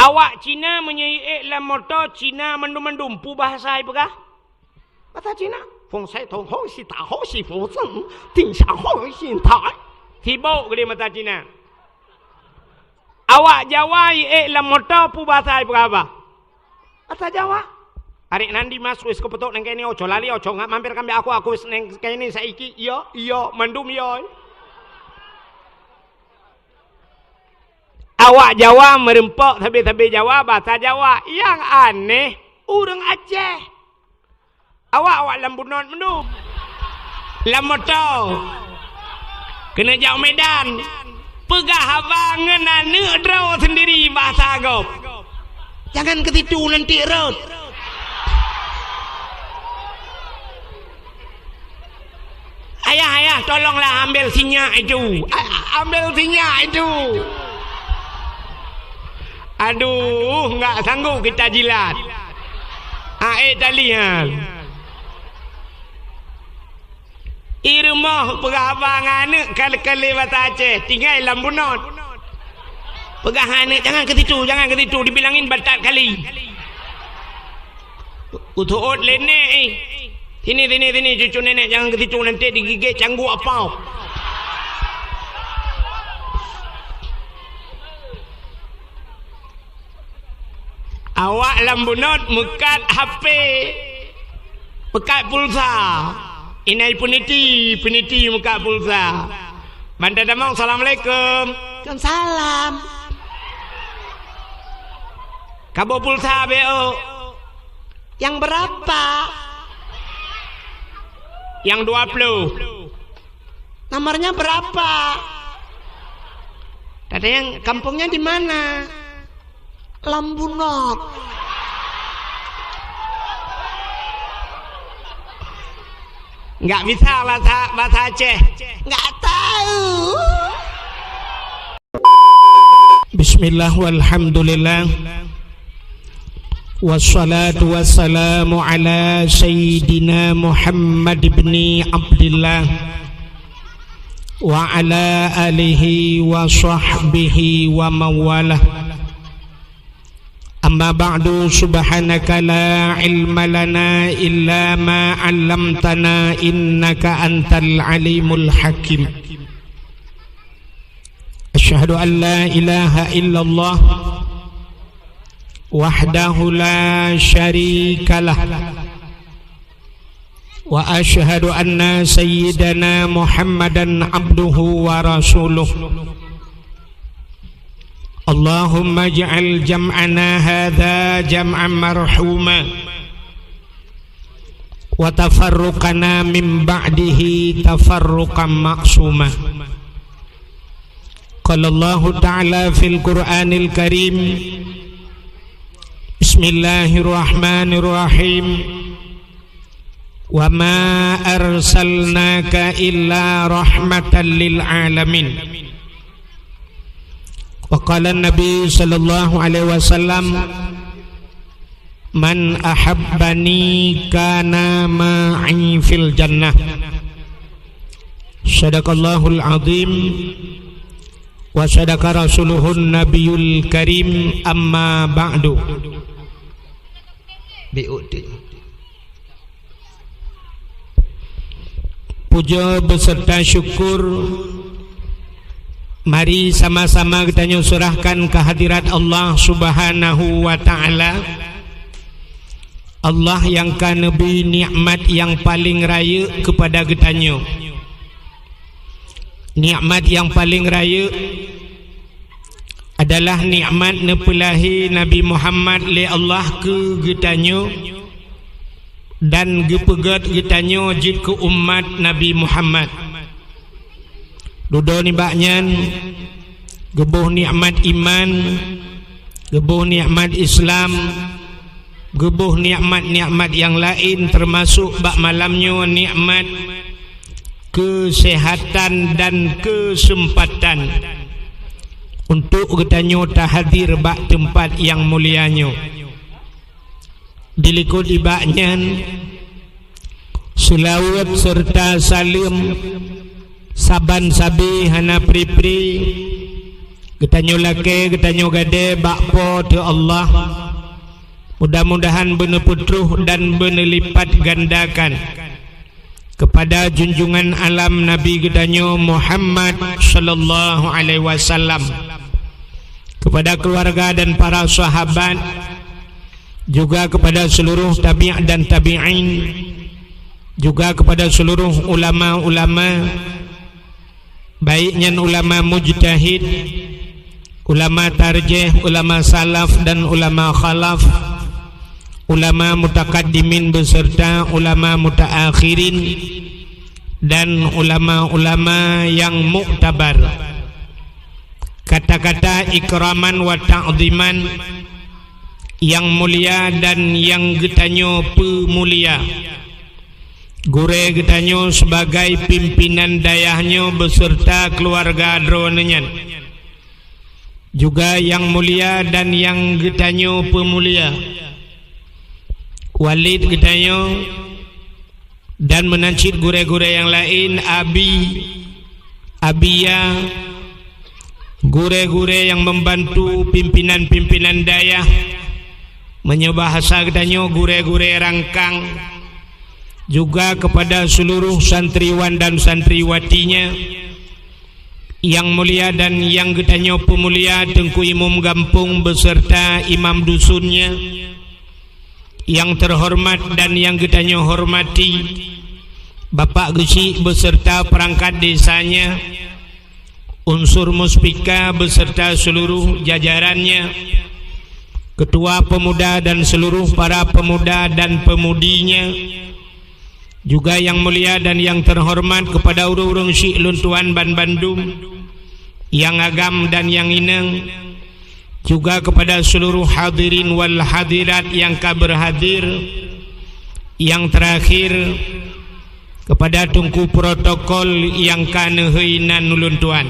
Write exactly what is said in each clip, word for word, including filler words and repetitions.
Awak Cina meunyoe ék lam moto Cina mandum-mandum, peue bahasa jipeugah? Bahasa Cina. Feng sai tong ho si ta ho si fu zeng, ting sha ho si tai. Sibok geude mata Cina. Awak Jawa ék lam moto peue bahasa jipeugah? Bahasa Jawa. Arék nandi mas wis keupeutok nang kayée nyoe, oco lali oco ngat mampir kambek aku, aku wis nang kayée nyoe saiki, iyo, iyo, mandum iyo. Awak Jawa meureumpok sabe-sabe Jawa, bahasa Jawa. Nyang aneh, ureuëng Aceh. Awak-awak lam bunot mandum. Lam moto. Keuneuk jak u Medan. Peugah haba ngon aneuëk droe sendiri bahasa gob. Jangan ke situ, nanti rot. Ayah, ayah, tolonglah ambil sinyak itu. A-, ambil sinyak itu. Aduh, enggak sanggup kita jilat. Ae talian. I rumoh peugah haba ngon aneuëk kale-kale bahasa Aceh, tinggai lam bunot. Peugah ngon aneuëk, "Jangan ke situ, jangan ke situ," dibilangin batat kali. Uteuôt lé nék, eh. "Sini, sini, sini, cucu nenek, jangan ke situ, nanti digigit cangguek apau." Awak lam bunot meukat H P, meukat pulsa. Inai peuniti, peuniti meukat pulsa. Ban tatamong, "Assalamualaikum." "Waalaikumsalam." "Kaboh pulsa beu." "Yang berapa?" "Yang dua puluh." "Nomornya berapa?" "Tadi yang kampungnya di mana?" "Lam bunot." Enggak bisa bahasa, bahasa Aceh. Enggak tahu. Bismillah walhamdulillah. Wassalatu wassalamu ala sayyidina Muhammad ibni Abdillah wa ala alihi wa sahbihi wa mawalah. Amma ba'du, subhanaka la ilma lana illa ma 'allamtana innaka antal alimul hakim. Asyhadu an la ilaha illallah wahdahu la syarikalah. Wa asyhadu anna sayyidana Muhammadan abduhu wa rasuluh. Allahumma ij'al jam'ana hadza jam'an marhuma, wa tafarruqana min ba'dihi tafarruqan ma'suma. Qala Allahu ta'ala fil Qur'anil Karim, Bismillahirrahmanirrahim. Wa ma arsalnaka illa rahmatan lil alamin. Wa qala Nabi sallallahu alaihi wasallam, "Man ahabbani kana ma'i fil jannah." Sadaqallahul azim wa sadaqa rasuluhun nabiyul karim, amma ba'du. Bi'uti. Puja beserta syukur mari sama-sama geutanyoe serahkan kehadirat Allah Subhanahu wa Ta'ala. Allah nyang ka neubri nikmat nyang paleng rayeuk keupada geutanyoe. Nikmat nyang paleng rayeuk adalah nikmat neupeulahé Nabi Muhammad lé Allah keu geutanyoe dan geupeugét geutanyoe jeuet keu umat Nabi Muhammad. Dudoe nibak nyan, geuboh nikmat iman, geuboh nikmat Islam, geuboh nikmat-nikmat nyang laén, teumasok bak malam nyoe nikmat keuseuhatan dan keuseumpatan untuk geutanyoe tahadir bak teumpat nyang mulia nyoe. Dilikot nibak nyan, seulaweuet seureuta saleuem saban sabe hana pri-pri Geutanyoe lakée, geutanyoe gadée bak Po teu Allah. Mudah-mudahan beuneupeutroh dan beuneulipatgandakan kepada junjungan alam Nabi geutanyoe Muhammad sallallahu alaihi wasallam, kepada keluarga dan para sahabat, juga kepada seluruh tabi' dan tabi'in, juga kepada seluruh ulama-ulama, baik nyan ulama mujtahid, ulama tarjih, ulama salaf dan ulama khalaf, ulama mutakaddimin beserta ulama mutaakhirin, dan ulama-ulama yang muktabar. Kata-kata ikraman wa ta'ziman, yang mulia dan yang geutanyoe peumulia. Gurée geutanyoe sebagai pimpinan dayah nyoe beserta keluarga droeneuh nyan. Juga yang mulia dan yang geutanyoe peumulia. Walid geutanyoe dan meunan cit gurée-gurée nyang laén, Abi, Abiya, gurée-gurée nyang membantu pimpinan-pimpinan dayah, meunyoe bahasa geutanyoe gurée-gurée rangkang, juga kepada seluruh santriwan dan santriwatinya, yang mulia dan yang geutanyoe peumulia Teungku Imum Gampông beserta imam dusunnya, yang terhormat dan yang geutanyoe hormati, Bapak Geuchik beserta perangkat desanya, unsur muspika beserta seluruh jajarannya, ketua pemuda dan seluruh para pemuda dan pemudinya, juga yang mulia dan yang terhormat kepada ureuëng-ureuëng syik lôn tuan banbandum, yang agam dan yang inong, juga kepada seluruh hadirin wal hadirat yang ka berhadir, yang terakhir, kepada teungku protokol nyang ka neuhôi nan ulôn tuan.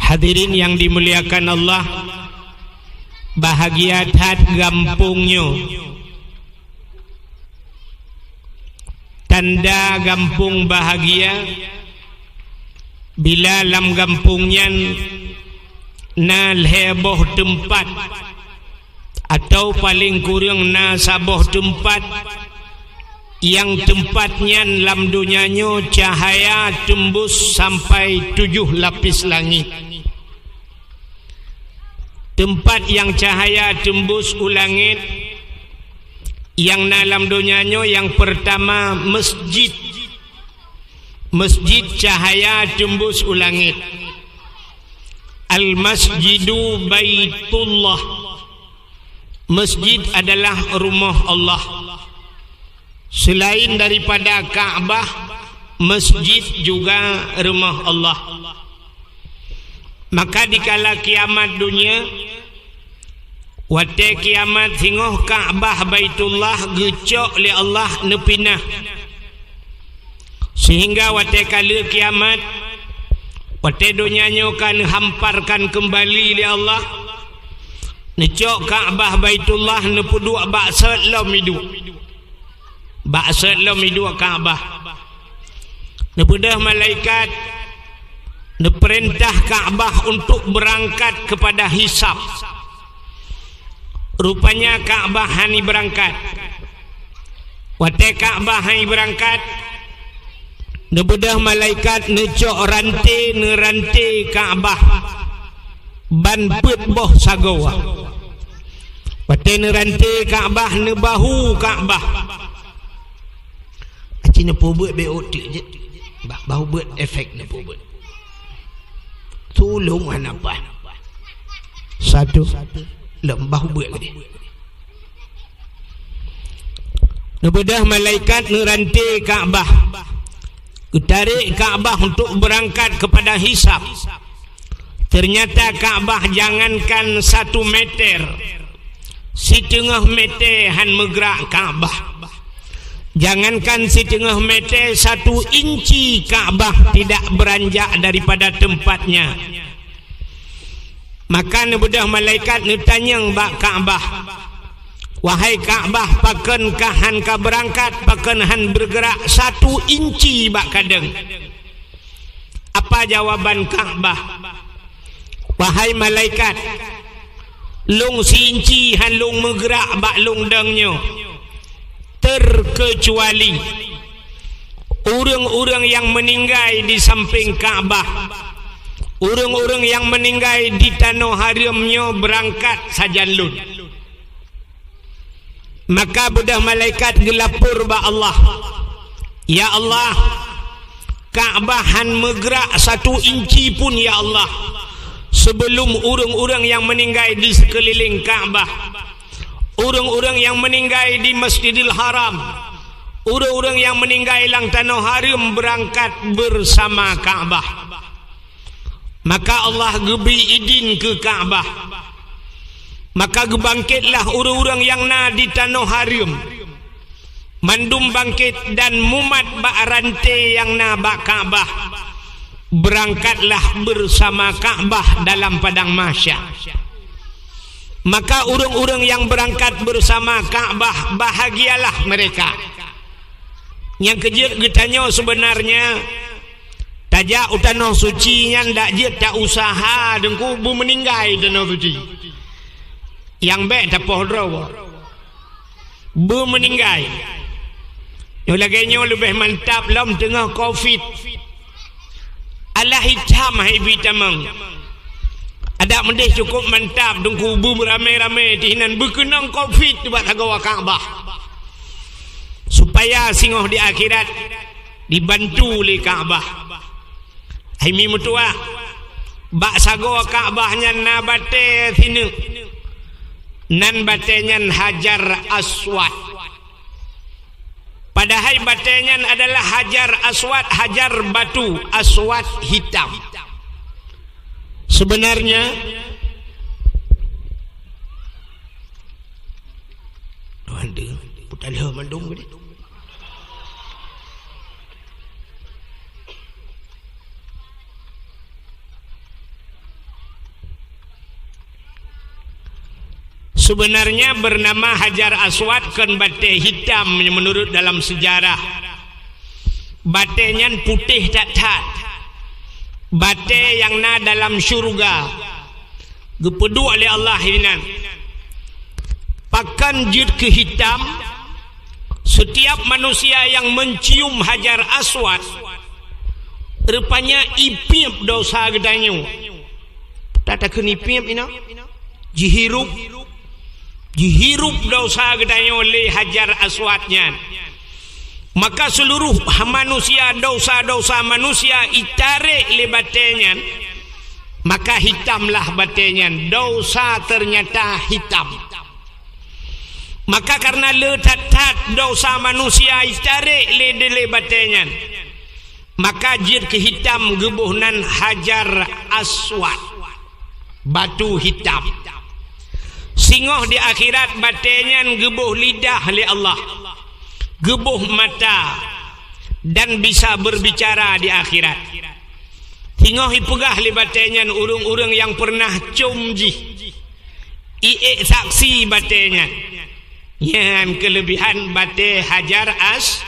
Hadirin yang dimuliakan Allah, bahagia that gampông nyoe. Tanda gampông bahagia, bila lam gampông nyan na lhée boh teumpat, atau paleng kureueng na saboh teumpat, nyang teumpat nyan lam donya nyoe cahaya teumbus sampai tujoh lapis langét. Teumpat nyang cahaya teumbus u langét nyang na lam donya nyoe nyang peurtama meusjid. Meusjid cahaya teumbus u langét. Al-Masjidu Baitullah. Meusjid adalah rumoh Allah. Selain daripada Ka'bah, meusjid juga rumoh Allah. Maka dikala kiamat dunia, watée kiamat singoh Ka'bah Baitullah geucok lé Allah neupinah. Sehingga watée ka lheueh kiamat, watée donya nyoe ka neuhamparkan keumbali lé Allah, neucok Ka'bah Baitullah neupeuduek bak sot lom iduek. Bak sot lom iduek Ka'bah. Neupeudeuh malaikat, neupeurintah Ka'bah untuk beurangkat keupada hisab. Rupanya Ka'bah hana beurangkat. Watée Ka'bah hana beurangkat, neubeudôh malaikat neucok ranté-neuranté Ka'bah ban peuet boh sagoe. Watée neuranté Ka'bah, neubahu Ka'bah. Aci neupeubuet bék oteuk jeuet. Bah, bahu beuet efek neupeubuet. Tulông hana paih. Satu. Lom bahu beuet geude. Neubeudôh malaikat neuranté Ka'bah. Geutarek Ka'bah untuk beurangkat keupada hisab. Teunyata Ka'bah jangankan satu meter, siteungoh meter han meugrak Ka'bah. Jangankan siteungoh meter, satu inci Ka'bah tidak beranjak daripada tempatnya. Maka neubeudôh malaikat neutanyong bak Ka'bah, "Wahai Ka'bah, pakon kah han ka beurangkat, pakon han beureugerak satu inci bak kadeueng?" Apa jawaban Ka'bah? "Wahai malaikat, lôn si-inci han lôn meugrak bak lôn dong nyoe, terkecuali ureuëng-ureuëng nyang meuninggai di sampéng Ka'bah, ureuëng-ureuëng nyang meuninggai di tanoh hareuem nyoe beurangkat sajan lôn." Maka beudôh malaikat geulapor bak Allah, "Ya Allah, Ka'bah han meugrak satu inci pun, ya Allah, sebelum ureuëng-ureuëng nyang meuninggai di sikeulileng Ka'bah, ureuëng-ureuëng nyang meuninggai di Masjidil Haram, ureuëng-ureuëng nyang meuninggai lam tanoh hareuem beurangkat beusama Ka'bah." Maka Allah geubri idin keu Ka'bah. Maka geubangketlah ureuëng-ureuëng nyang na di tanoh hareuem. Mandum bangket dan mumat bak ranté nyang na bak Ka'bah. Beurangkatlah beusama Ka'bah dalam padang mahsyar. Maka ureuëng-ureuëng nyang beurangkat beusama Ka'bah, bahagialah mereka. Nyang keujeuet geutanyoe, sebenarnya tajak u tanoh suci nyan dak jeuet ta-useuha deungku beumeuninggai tanoh suci. Nyang bék tapoh droe, beumeuninggai. Nyoe lagée nyoe leubeh mantap lom teungoh covid. Alah hitam hai bi tamong. Adak meudeh cukup mantap deungku beumeurame-rame tihinan beukeunong covid bak sagoe Ka'bah. Supaya singoh di akhirat dibantu lé Ka'bah. Hai mi meutuah, bak sagoe Ka'bah nyan na batée sineuk. Nan batée nyan Hajar Aswad. Padahai batée nyan adalah Hajar Aswad, hajar batu aswad hitam. Sebenarnya, aduh, putar leuh mandum geude. Sebenarnya bernama Hajar Aswad kon batée hitam menurut dalam sejarah. Batée nyan putéh that-that. Batée nyang na dalam syeuruga. Geupeuduek lé Allah inan. Pakon jeuet keu hitam? Setiap manusia yang mencium Hajar Aswad, rupanya ipiep dosa geutanyoe. Tatakheun ipiep inoe? Jihirup. Jihirup dosa geutanyoe lé Hajar Aswad nyan. Maka seluruh manusia, dosa-dosa manusia itarek lé batée nyan, maka hitamlah batée nyan, dosa ternyata hitam. Maka karena le that-that dosa manusia itarek lé dilée batée nyan, maka jeuet keu hitam geuboh nan Hajar Aswad, batu hitam. Singoh di akhirat batée nyan geuboh lidah lé Allah, geuboh mata, dan bisa berbicara di akhirat. Singoh ipeugah lé batée nyan ureuëng-ureuëng nyang pernah com jih, iék saksi batée nyan. Nyan keulebihan batée Hajar As-,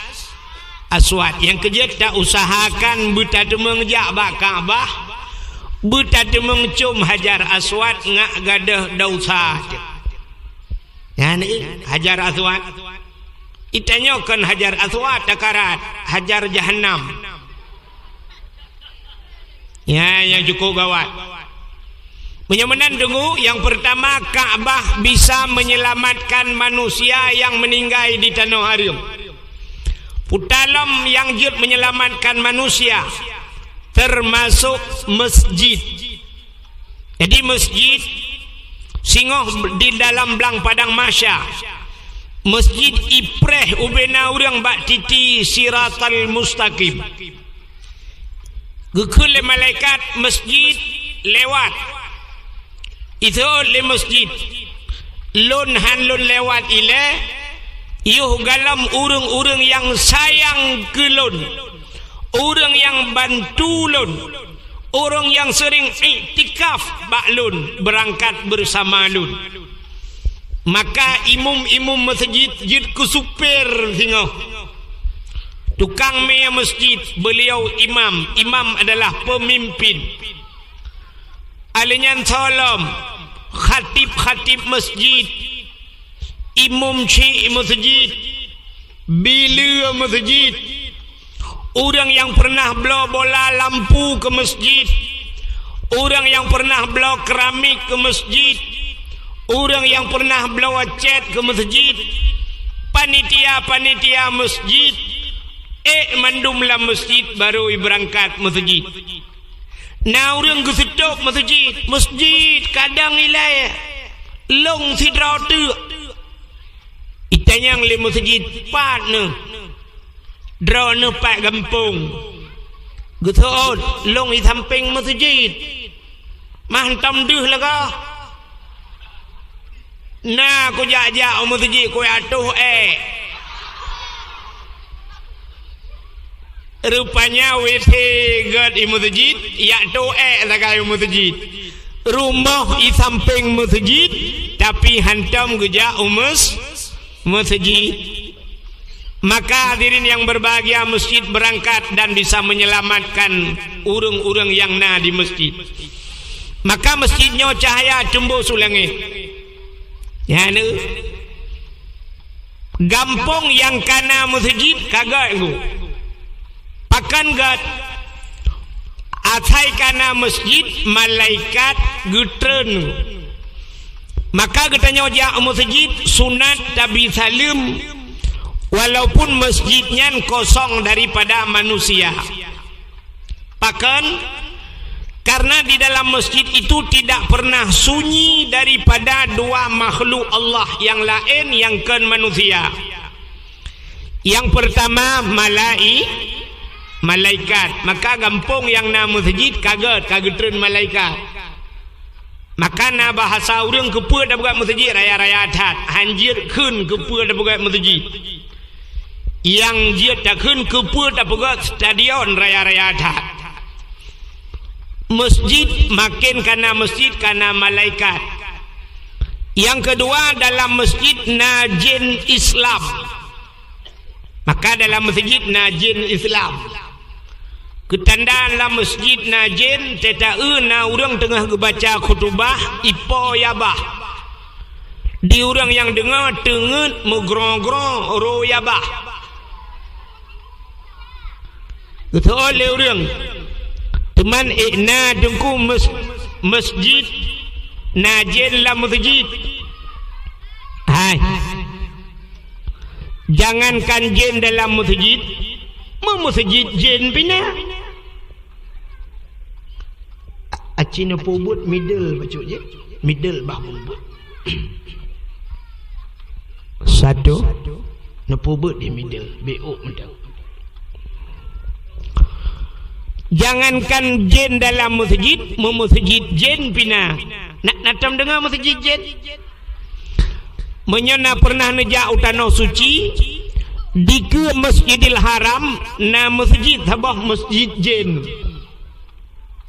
Aswad. Nyang keujeuet ta-useuhakan beutateumeung jak bak Ka'bah, beutateumeung com Hajar Aswad ngat gadôh dosa. Nyan, eh, Hajar Aswad. Itanyoe kon Hajar Aswad takarat, Hajar Jahannam. Ya, nyang cukup gawat. Meunyoe meunan deungoe, nyang peurtama, Ka'bah bisa menyelamatkan manusia nyang meuninggai di tanoh hareuem. Puta lom nyang jeuet menyelamatkan manusia, termasuk masjid. Jadi, masjid singoh di dalam blang padang mahsyar, masjid ipreh ubena ureuëng bak titi Siratal Mustaqim. Geukheun lé malaikat masjid lewat. Iseuôt lé masjid, "Lôn han lôn lewat ilée, yoh galom ureuëng-ureuëng nyang sayang keu lôn, ureuëng nyang bantu lôn, ureuëng nyang seuring iktikaf bak lôn, beurangkat beusama lôn." Maka imum-imum masjid jeuet keu supir singoh. Tukang mé masjid, beuliau imam. Imam adalah peumimpin. Alèh nyan soe lom, khatib-khatib masjid, imum chik masjid, bileue masjid, ureuëng nyang peureunah bloe bola lampu keu masjid, ureuëng nyang peureunah bloe keramik keu masjid, ureuëng nyang peureunah bloe cét keu masjid, panitia-panitia masjid, ék mandum lam masjid barô ibeurangkat masjid. Na ureuëng geuseutôb masjid, masjid kadang ilée lôn sidroe teuk. Itanyong lé masjid, "Pat neuh?" "Droeneuh pat gampông?" Geuseuôt, "Lôn i sampéng masjid." "Mantong deuh lagoe?" "Na kujak-jak u masjid kujak toh ék." Rupanya W C gét i masjid, jak toh ék sagai u masjid. Rumoh i sampéng masjid, tapi hántom geujak u mes-, masjid. Maka hadirin yang berbahagia, masjid berangkat dan bisa menyelamatkan ureuëng-ureuëng nyang na di masjid. Maka masjid nyoe cahya teumbôh su langét. Nyan, gampông nyang kana masjid ka gét ngon. Pakon gét? Asai kana masjid, malaikat geutreun. Maka geutanyoe jak u masjid sunat tabi saleuem, walaupun masjid nyan kosong daripada manusia. Pakon? Karena di dalam masjid itu tidak pernah sunyi daripada dua makhluk Allah yang laén nyang kon manusia. Yang pertama, malai-, malaikat. Maka gampông nyang na masjid ka gét, ka geutreun malaikat. Maka na bahasa ureuëng keupeue tapeugét masjid raya-raya that, hán jeuet kheun keupeue tapeugét masjid. Nyang jeuet takheun keupeue tapeugét stadion raya-raya that. Masjid maken kana masjid kana malaikat. Nyang keudua, dalam masjid na jén Islam. Maka dalam masjid na jén Islam. Keutanda lam masjid na jén, teuta-eu na ureuëng teungoh geubaca khutubah, ipo ya bah. Di ureuëng nyang deungoe teungeut meugroe-groe ro ya bah. Geuseuôt lé ureuëng. Teuma ék na teungku mes-, masjid, na jén lam masjid. Hai. Jangankan jén dalam masjid, meu masjid jén pih na. Aci neupeubuet middle bacut jih, middle bah peubuet. Satu, neupeubuet di middle, B O mantong. Jangankan jén dalam masjid, meu masjid jén pih na. Na, na tom deungoe masjid jén? Meunyoe na pernah neujak u Tanoh Suci, dikeue Masjidil Haram na masjid saboh masjid jén.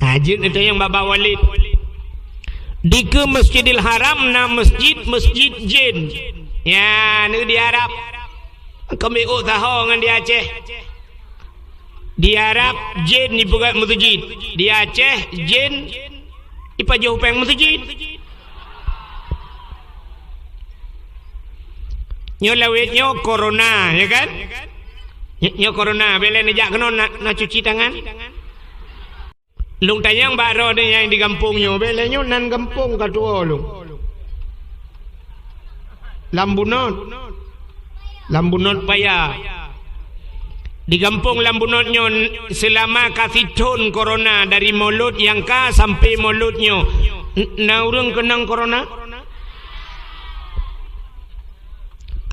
Ha, jeuet neutanyong bak Walid. Dikeue Masjidil Haram na masjid, masjid jén. Ya, neu di Arab. Kami ôk taho ngon di Aceh. Di Arab, jén jipeugét masjid. Di Aceh, jén jipajoh péng masjid. Nyoe lawét nyoe corona, ya kan? Nyoe, nyoe corona, bèk lé neujak keunoe na, na cuci tangan. Lôn tanyong bak droeneuh nyang di gampông nyoe, bèk lé nyoe nan gampông ka tuwoe lôn. Lam Bunot. Lam Bunot Paya. Di gampông Lam Bunot nyoe seulama ka sithon corona dari mulod nyang ka sampoe mulod nyoe. N-, na ureuëng keunong corona?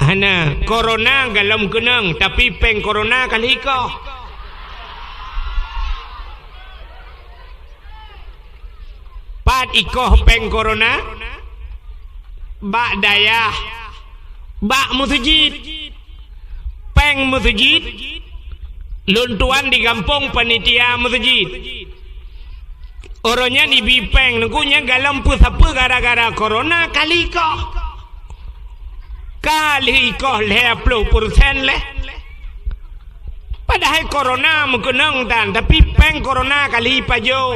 Hana, corona galom keunong, tapi péng corona ka lheueh ikoh. Pat ikoh péng corona? Bak dayah, bak masjid. Péng masjid, lôn tuan di gampông panitia masjid. Uroe nyan ibi péng, nungku nyan galom peusapeue gara-gara corona ka lheueh ikoh. Ka lheueh ikoh lhèe ploh persen lé. Padahai corona meukeunong tan, tapi péng corona ka lheueh ipajoh.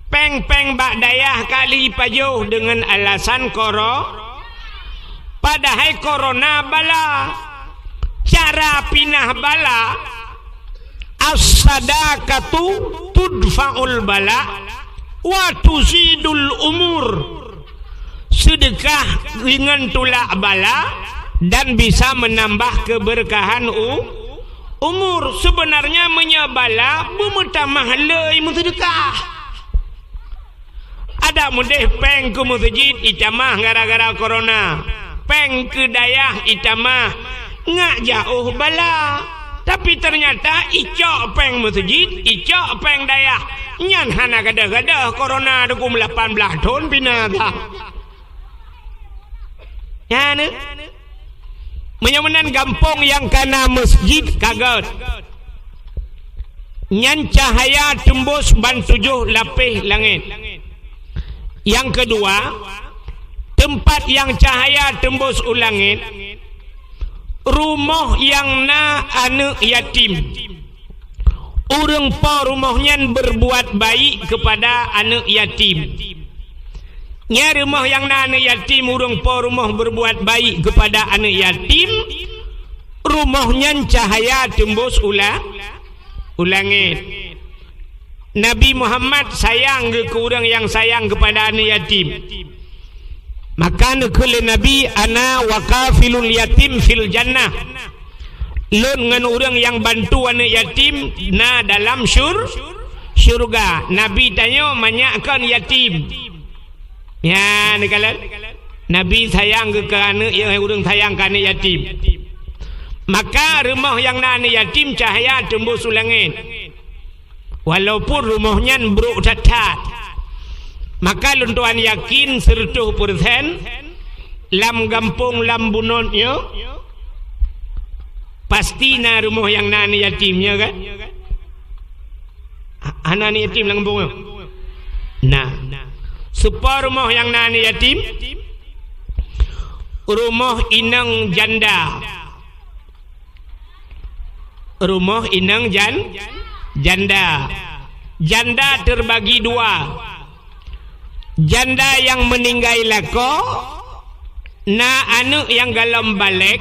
Péng-péng bak dayah ka lheueh jipajoh deungon alasan koro-, padahai korona bala. Cara pinah bala, as-sadaqatu tudfa'ul bala wa tuzidul umur. Sedekah ringan tulak bala dan bisa menambah keberkahan u-, umur. Sebenarnya meunyoe bala beumeutamah le meuseudeukah. Adak meudeh péng keu meuseujid itamah gara-gara korona. Péng keu dayah itamah ngak jaoh bala. Tapi ternyata icok péng meuseujid, icok péng dayah. Nyan hana gadôh-gadôh korona dukung lapan blaih thon pina dah. Nyan, eh? Meunyoe meunan gampông nyang kana meuseujid ka gét. Nyan cahaya teumbus ban tujoh lapéh langét. Nyang keudua, teumpat nyang cahaya teumbus u langét, rumoh nyang na aneuëk yatim. Ureuëng po rumoh nyan berbuat baik kepada aneuëk yatim. Nyan rumoh nyang na aneuëk yatim, ureuëng po rumoh berbuat baik kepada aneuëk yatim, rumoh nyan cahaya teumbus u la-, u langét. Nabi Muhammad sayang geuh keu ureuëng nyang sayang kepada aneuëk yatim. Maka neukheun lé Nabi, "Ana wa kafilul yatim fil jannah." Lôn ngon ureuëng nyang bantu aneuëk yatim na dalam syur-, syurga. Nabi tanyoe manyak kon yatim. Nyan, neukalon. Nabi sayang keu, keu aneuëk, ya, ureuëng sayang keu aneuëk yatim. Maka rumoh nyang na aneuëk yatim cahya teumbus u langét. Walaupun rumoh nyan brok that-that. Maka lôn tuan yakin seureutôh persen lam gampông lam bunot nyoe pasti na rumoh nyang na aneuëk yatim, ya kan? Ha-, hana aneuëk yatim lam gampông nyoe? Nah. Soe po rumoh nyang na aneuëk yatim? Rumoh inong janda. Rumoh inong jan-, janda. Janda terbagi dua. Janda nyang meuninggai lakoe, na aneuëk nyang golom balek,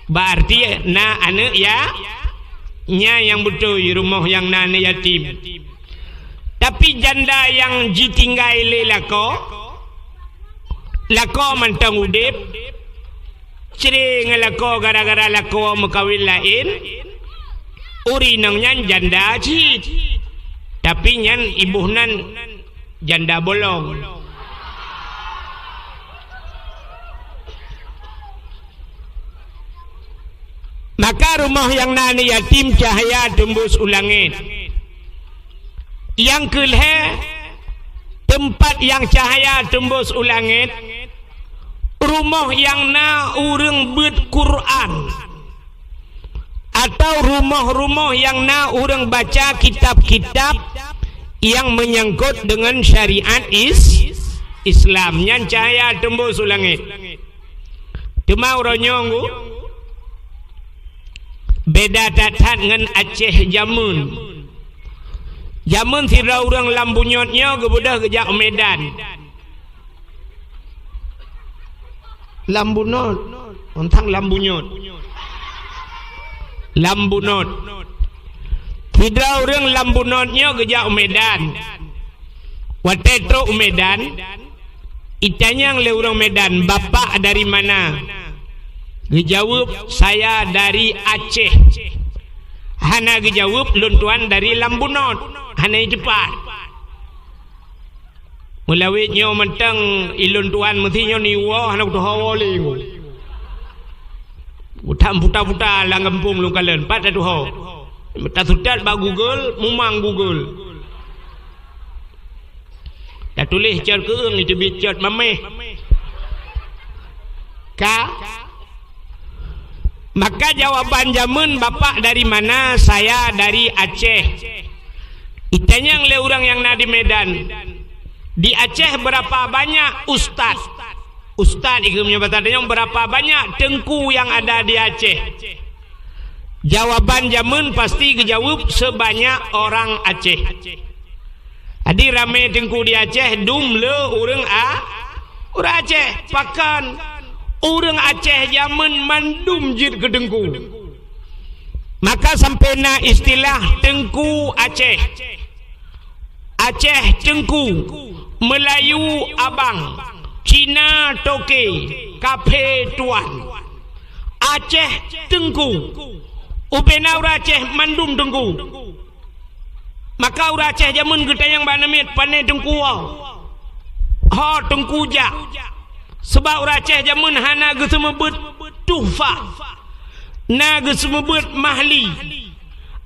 berarti na aneuëk ya-, nyan nyang beutôi rumoh nyang na aneuëk yatim. Tapi janda nyang jitinggai lé lakoe, lakoe mantong udeb, cre ngon lakoe gara-gara lakoe meukawen laén, ureuëng inong nyan janda cit. Tapi nyan iboh nan janda bolong. Maka rumoh nyang na aneuëk yatim cahya teumbus u langét. Nyang keulhée, teumpat nyang cahya teumbus u langét, rumoh nyang na ureuëng beuet Quran, atau rumoh-rumoh nyang na ureuëng baca kitab-kitab nyang meunyangkot deungon syariat is-, Islam. Nyan cahya teumbus u langét. Teuma uroe nyoe, beda that-that ngon Aceh jameun. Jameun sidroe ureuëng lam bunyot nyoe geubeudôh geujak u Medan. Lam bunot, ontang lam bunyot. Lam bunot. Sidroe ureuëng lam bunot nyoe geujak u Medan. Watée trok u Medan, itanyong lé ureuëng Medan, "Bapak dari mana?" Geujaweueb, "Saya dari Aceh." Hana geujaweueb, "Lôn tuan dari lam bunot." Hana jiteupat. Meulawét nyoe mantong ilôn tuan meusi nyoe niwoe hana kutuho lé nyoe. Utam puta-puta lam gampông lôn kalon, pat tatuho. Tasutat bak Google, mumang Google. Tatuléh cot keueung, iteubiet cot maméh. Ka Maka jawaban jameun, "Bapak dari mana?" "Saya dari Aceh." Itanyong lé ureuëng nyang na di Medan, "Di Aceh berapa banyak ustaz?" Ustaz, ikeu meunyoe basa tanyoe, "Berapa banyak teungku yang ada di Aceh?" Jawaban jameun pasti geujaweueb, "Sebanyak orang Aceh." Jadi ramé teungku di Aceh dum le ureuëng a-, ureuëng Aceh. Pakon ureuëng Aceh jameun mandum jeuet keu teungku. Maka sampai na istilah Teungku Aceh. Aceh Teungku, Meulayu Abang, Cina Toke, Kaphé Tuan. Aceh Teungku. Ubena ureuëng Aceh mandum teungku. Maka ureuëng Aceh jameun geutanyong bak aneuk miet, "Pané teungku?" "Ho teungku jak." Sabab ureuëng Aceh jameun hana geuseumeubeuet tuhfa, na geuseumeubeuet mahli.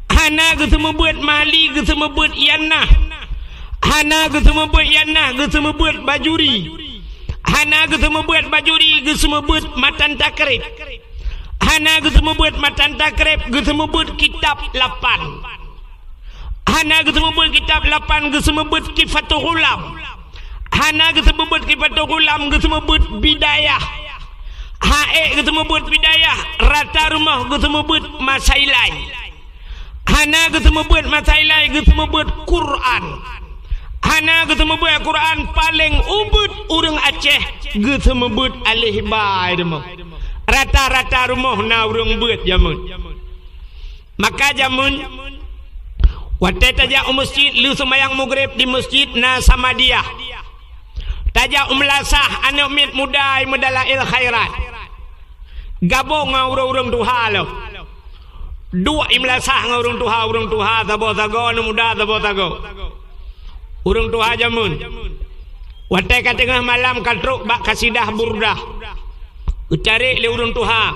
Hana geuseumeubeuet mahli, geuseumeubeuet yannah. Hana geuseumeubeuet yannah, geuseumeubeuet bajuri. Hana geuseumeubeuet bajuri, geuseumeubeuet matan takrib. Hana geuseumeubeuet matan takrib, geuseumeubeuet kitab lapan. Hana geuseumeubeuet kitab lapan, geuseumeubeuet Kifatul Ghulam. Hana geuseumeubeuet Kifatul Ghulam, geuseumeubeuet Bidayah. Hana geuseumeubeuet Bidayah, rata rumoh geuseumeubeuet Masailai. Hana geuseumeubeuet Masailai, geuseumeubeuet Quran. Hana geuseumeubeuet Quran, paleng ubit ureuëng Aceh geuseumeubeuet aleh ba rumoh. Rata-rata rumoh na ureuëng beuet jameun. Maka jameun, watée tajak u meuseujid lheueh seumayang Maghrib di meuseujid na Samadiyah. Tajak u meulasah aneuk miet muda i Meudalail Khairat. Gabong ngon ureuëng-ureuëng tuha lom. Duek i meulasah ngon ureuëng tuha, ureuëng tuha saboh sagoe, aneuk muda saboh sagoe. Ureuëng tuha jameun. Watée ka teungoh malam ka trok bak kasidah Burdah. Geutarek lé ureuëng tuha.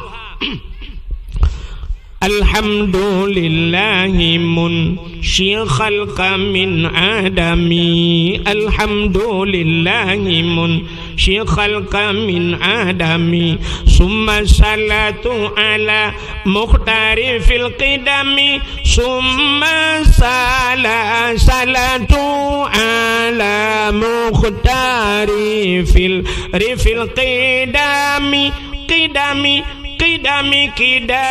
Alhamdulillahi munsyi khalqa min adami. Alhamdulillahi munsyi khalqa min adami. Summa salatu ala mukhtari fil qidami. Summa sala-, salatu ala mukhtari fil, rifil qidami. Qidami, qidami, qidami.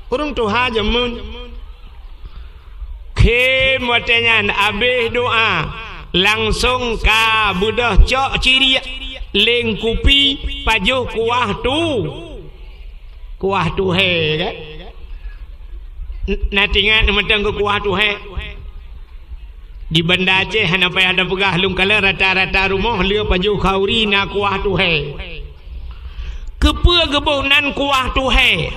Ureuëng tuha jameun. Khém watée nyan abéh doá, langsong ka beudôh cok ciriek, leng kupi, pajoh kuah tu. Kuah tuhée, kan? N-, na teuingat mantong keu kuah tuhée? Di Banda Aceh hana payah tapeugah lôn kalon, rata-rata rumoh le pajoh khauri na kuah tuhée. Keupeue geuboh nan kuah tuhée?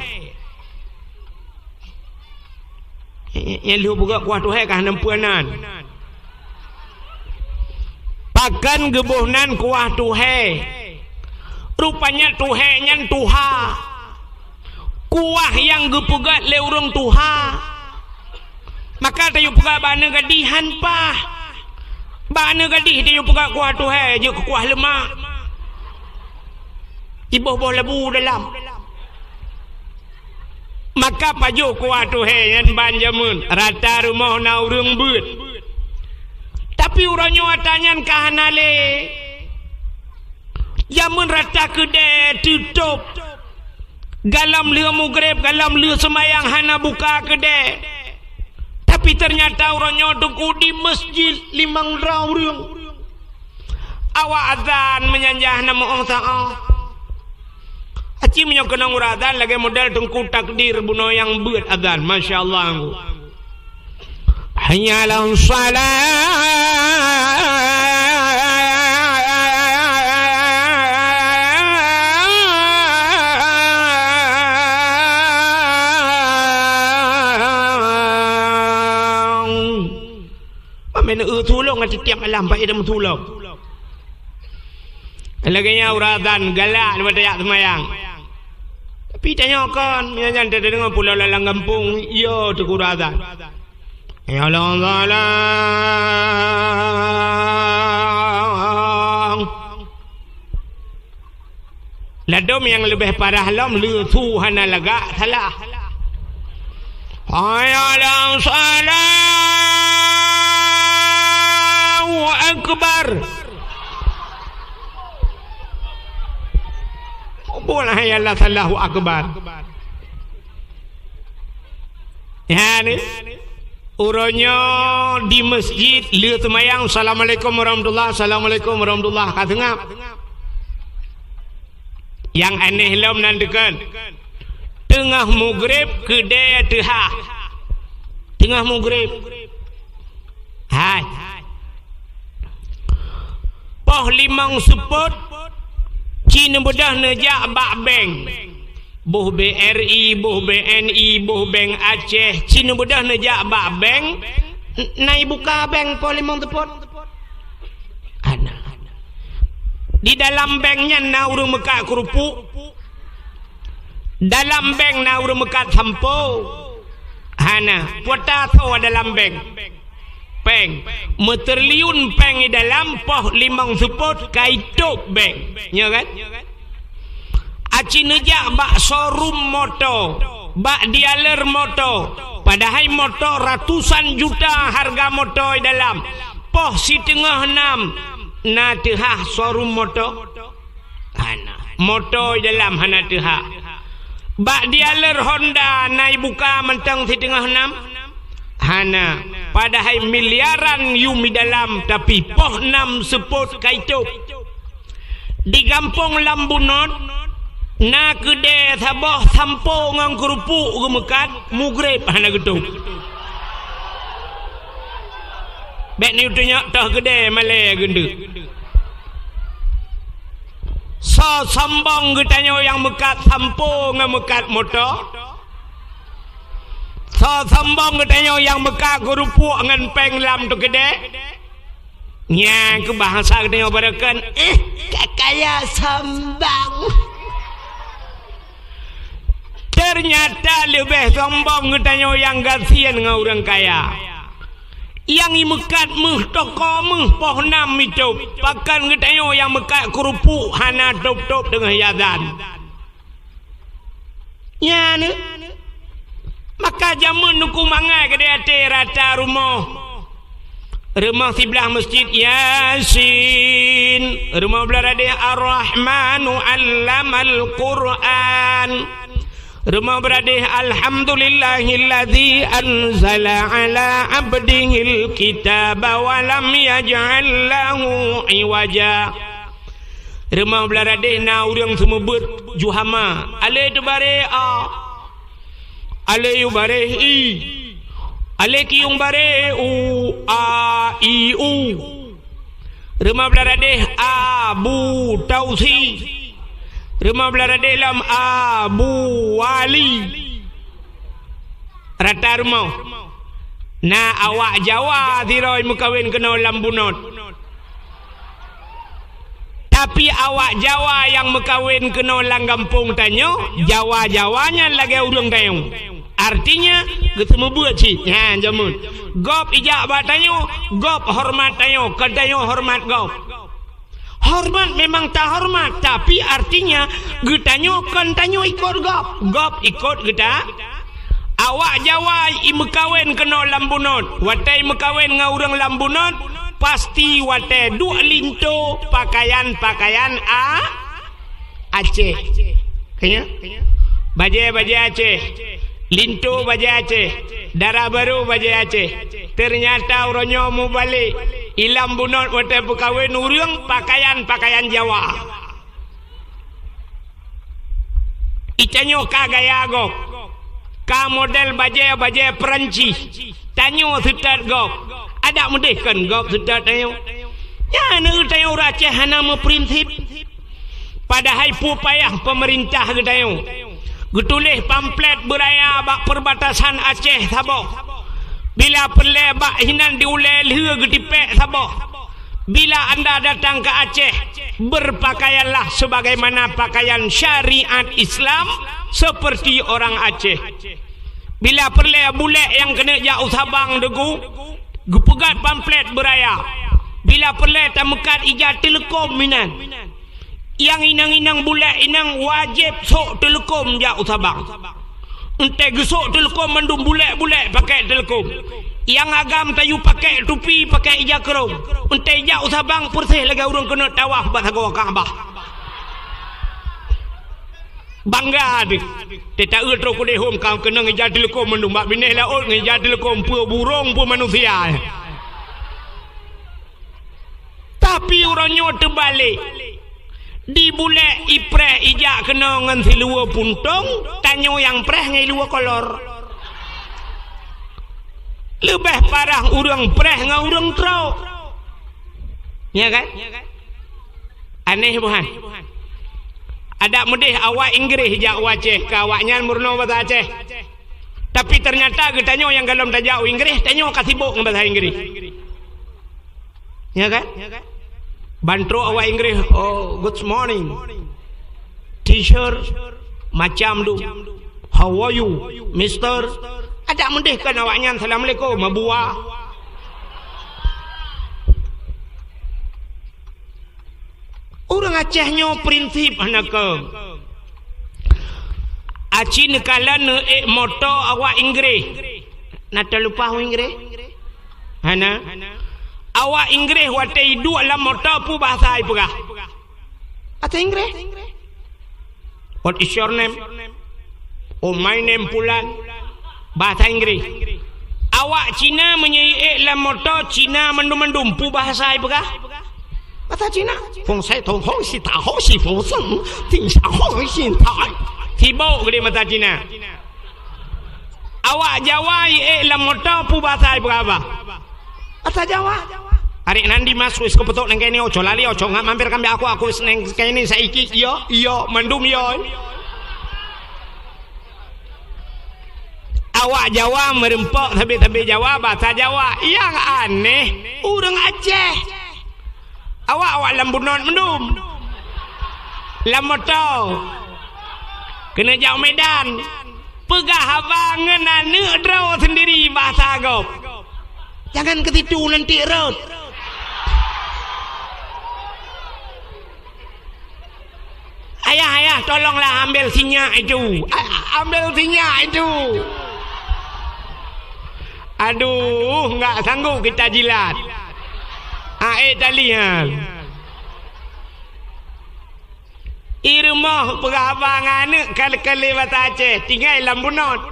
Nyang lheueh peugah kuah tuhée ka hana peue nan. Pakon geuboh nan kuah tuhée? Rupanya tuhée nyan tuha. Kuah nyang geupeugét lé ureuëng tuha. Maka tayue peugah bak aneuk gadih han paih. Bak aneuk gadih tayue peugah kuah tuhée, jeuet keu kuah leumak. Jiboh-boh labu dalam. Maka pajoh kuah tuhée nyan ban jameun, rata rumoh na ureuëng beuet. Tapi uroe nyoe atra nyan ka hana lé. Jameun rata keudée teutôb. Gohlom lheueh Maghrib, gohlom lheueh seumayang hana buka keudée. Tapi teunyata uroe nyoe teungku di meuseujid limong droe ureuëng. Awak azan meunyan jak hana meu'oh saát. Aci meunyoe keunong ureuëng azan lagée model teungku takdir bunoe nyang beuet azan. Masya Allah, Teungku. Hayya 'alas shalah. Pamé neu tulông ati tiep malam, bak idam tulông. Lagée nyan ureuëng azan galak leubeh tajak seumayang. Tapi tanyoe kon, meunyoe nyan tadeungoe pulo lam gampông, yo teungku ureuëng azan. Ya Allah, Allah. Ladôm nyang leubeh parah lom, leusu hana lagak salah. Hayya 'alas shalah. Allahu akbar. Bukan hayya 'alas shalah, Allahu akbar. Ya ni. Uroe nyoe di masjid, lheueh seumayang, "Assalamualaikum warahmatullah, assalamualaikum warahmatullah," ka seungab. Nyang aneh lom nan deukon. Teungoh mugreb keudè teuhah. Teungoh mugreb. Hai. Poh limong seupôt, ci neubeudôh neujak bak bank. Boh B R I, boh B N I, boh Bank Aceh, ci neubeudôh neujak bak bank, n-, na ibuka bank poh limong seupôt. Hana. Di dalam bank nyan na ureuëng meukat keurupuk. Dalam bank na ureuëng meukat sampo. Hana. Peue ta tho dalam bank? Péng. Meutriliun péng di dalam, poh limong seupôt ka itôb bank. Nyo kan? Aci neujak bak showroom moto, bak dealer moto, padahai moto ratusan juta harga moto di dalam. Poh siteungoh nam na teuhah showroom moto? Hana. Moto di dalam hana teuhah. Bak dealer Honda na ibuka mantong siteungoh nam? Hana. Padahai miliaran yum di dalam, tapi poh nam seupôt ka itôb. Di gampông lam bunot, na keudè saboh sampo ngon keurupuk geumeukat, mugreb hana geutôb. Bèk neutunyok toh keudè malèe geundeuk. Soe sombong geutanyoe nyang meukat sampo ngon meukat moto? Soe sombong geutanyoe nyang meukat keurupuk ngon péng lam teukeudè? Nyan keuh bahasa geutanyoe barokon, "Eh, ka kaya sombong." Teunyata leubeh sombong geutanyoe nyang gasien ngon ureuëng kaya. Nyang imeukat méuh toko méuh poh nam itôb, pakon geutanyoe nyang meukat keurupuk hana tôb-tôb teungoh azan. Nyan, maka jameun Teungku mangat keudéh até rata rumoh. Rumoh siblah masjid Yasin, rumoh blah radeh Ar-Rahmanu 'allamal Qur'an, rumoh blah radeh Alhamdulillahilladzi anzala 'ala 'abdihil kitaba wa lam yaj'al lahu 'iwaja. Rumoh blah radeh na ureuëng seumeubeuet ju hama, alé teubareh a, alé yue bareh i, alé kiyong bareh u, a, i, u. Rumoh blah radeh a, bu, tausi. Rumoh blah radeh lom a, bu, wali. Rata rumoh. Na awak Jawa sidroe meukawen keunoe lam bunot. Tapi awak Jawa nyang meukawen keunoe lam gampông tanyoe, Jawa-Jawa nyan lagée ureuëng tanyoe. Artinya, geuseumeubeuet cit. Nyan jameun. Gob ijak bak tanyoe, gob horeumat tanyoe, kon tanyoe horeumat gob. Horeumat memang tahoreumat, tapi artinya geutanyoe kon tanyoe ikot gob, gob ikot geuta. Awak Jawa imeukawen keunoe lam bunot, watée imeukawen ngon ureuëng lam bunot, pasti watée duek linto pakaian-pakaian a, Aceh. Kanya? Bajée-bajée Aceh. Linto bajée Aceh, dara barô bajée Aceh. Teunyata uroe nyoe mubalek, ilam bunot watée peukawen ureuëng pakaian-pakaian Jawa. Itanyoe ka gaya gob, ka model bajée-bajée Perancis. Tanyoe seutôt gob, adak meudeh kon gob seutôt tanyoe. Nyan tanyoe ureuëng Aceh hana meuprinsip. Padahai peue payah peumeurintah geutanyoe geutuléh pamflet beuraya bak peurbatasan Aceh saboh. Bila peureulée bak hinan di ulée lheueh geutipék saboh. Bila anda datang ke Aceh, berpakaianlah sebagaimana pakaian syariat Islam seperti orang Aceh. Bila peureulée bulék nyang keuneuk jak u Sabang deugu, geupeugét pamflet beuraya. Bila peureulée tameukat ija teuleukom inan. Nyang inong-inong bulék inong wajéb sôk teuleukom jak u Sabang. Eunteuk geusôk teuleukom mandum bulék-bulék pakék teuleukom. Nyang agam tayue pakék tupi, pakék ija keurong. Eunteuk jak u Sabang peureuseh lagée ureuëng keuneuk tawaf bak sagoe Ka'bah. Bangga deh. Teuta eu trok keudeh hom ka keunong ija teuleukom mandum bak binéh laôt ngon ija teuleukom peue burông peue manusia. Tapi uroe nyoe teubalek. Di bulèe ipreh ijak keunoe ngon siluweue puntông, tanyoe nyang preh ngon iluweue kolor. Leubeh parah ureuëng preh ngon ureuëng trok. Ya kan? Aneh buhan. Adak meudeh awak Inggréh jak u Aceh, keu awaknyan meurunoe basa Aceh. Tapi teunyata geutanyoe nyang gohlom tajak u Inggréh, tanyoe ka sibok ngon basa Inggréh. Ya kan? Ban trok awak Inggréh, "Oh, good morning, teacher," macam tu. "How are you, mister?" Adak meudeh kan awaknyan, "Assalamualaikum, Abuwa." Ureuëng Aceh nyoe prinsip hana keu. Aci neukalon neuék moto awak Inggréh. Na talupa ureuëng Inggréh? Hana. Awak Inggréh watée iduek lam moto peue bahasa ipeugah? Bahasa Inggréh. "What is your name?" "Oh, my name Pulan." Bahasa Inggréh. Awak Cina meunyoe iék lam moto Cina mandum-mandum peue bahasa ipeugah? Bahasa Cina. "Feng sai tong hong si ta ho si feng seng, ting sa ho si tai." Sibok geude mata Cina. Awak Jawa iék lam moto peue bahasa ipeugah? Bahasa Jawa. "Arek nandi mas wis keupeutôk nang kaini oco lali oco ngat mampir kambek aku aku seneng kaini saiki iyo iyo mandum iyo." Awak Jawa meureumpok sabe-sabe Jawa bahasa Jawa. Nyang aneh ureuëng Aceh. Awak-awak lam bunot mandum. Lam moto. Keuneuk jak u Medan. Peugah haba ngon aneuëk droe sendiri bahasa gob. "Jangan ke situ, nanti rot." "Ayah, ayah, tolonglah ambil sinyak itu. A-, ambil sinyak itu." "Aduh, enggak sanggup kita jilat." Ae talian. I rumoh peugah haba ngon aneuëk kale-kale basa Aceh, tinggai lam bunot.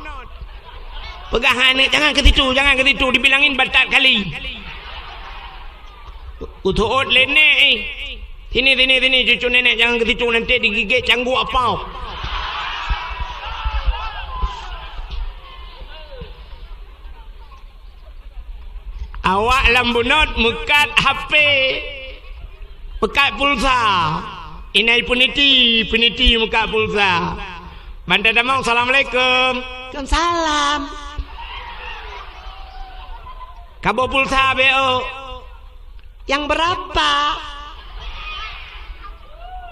Peugah ngon aneuëk, "Jangan ke situ, jangan ke situ, dibilangin batat kali." Uteuôt lé nék, eh. "Sini, sini, sini, cucu nenek, jangan ke situ, nanti digigit cangguek apau." Awak lam bunot meukat H P, meukat pulsa. Inai peuniti, peuniti meukat pulsa. Ban tatamong, "Assalamualaikum." "Waalaikumsalam." "Kaboh pulsa beu." "Yang berapa?"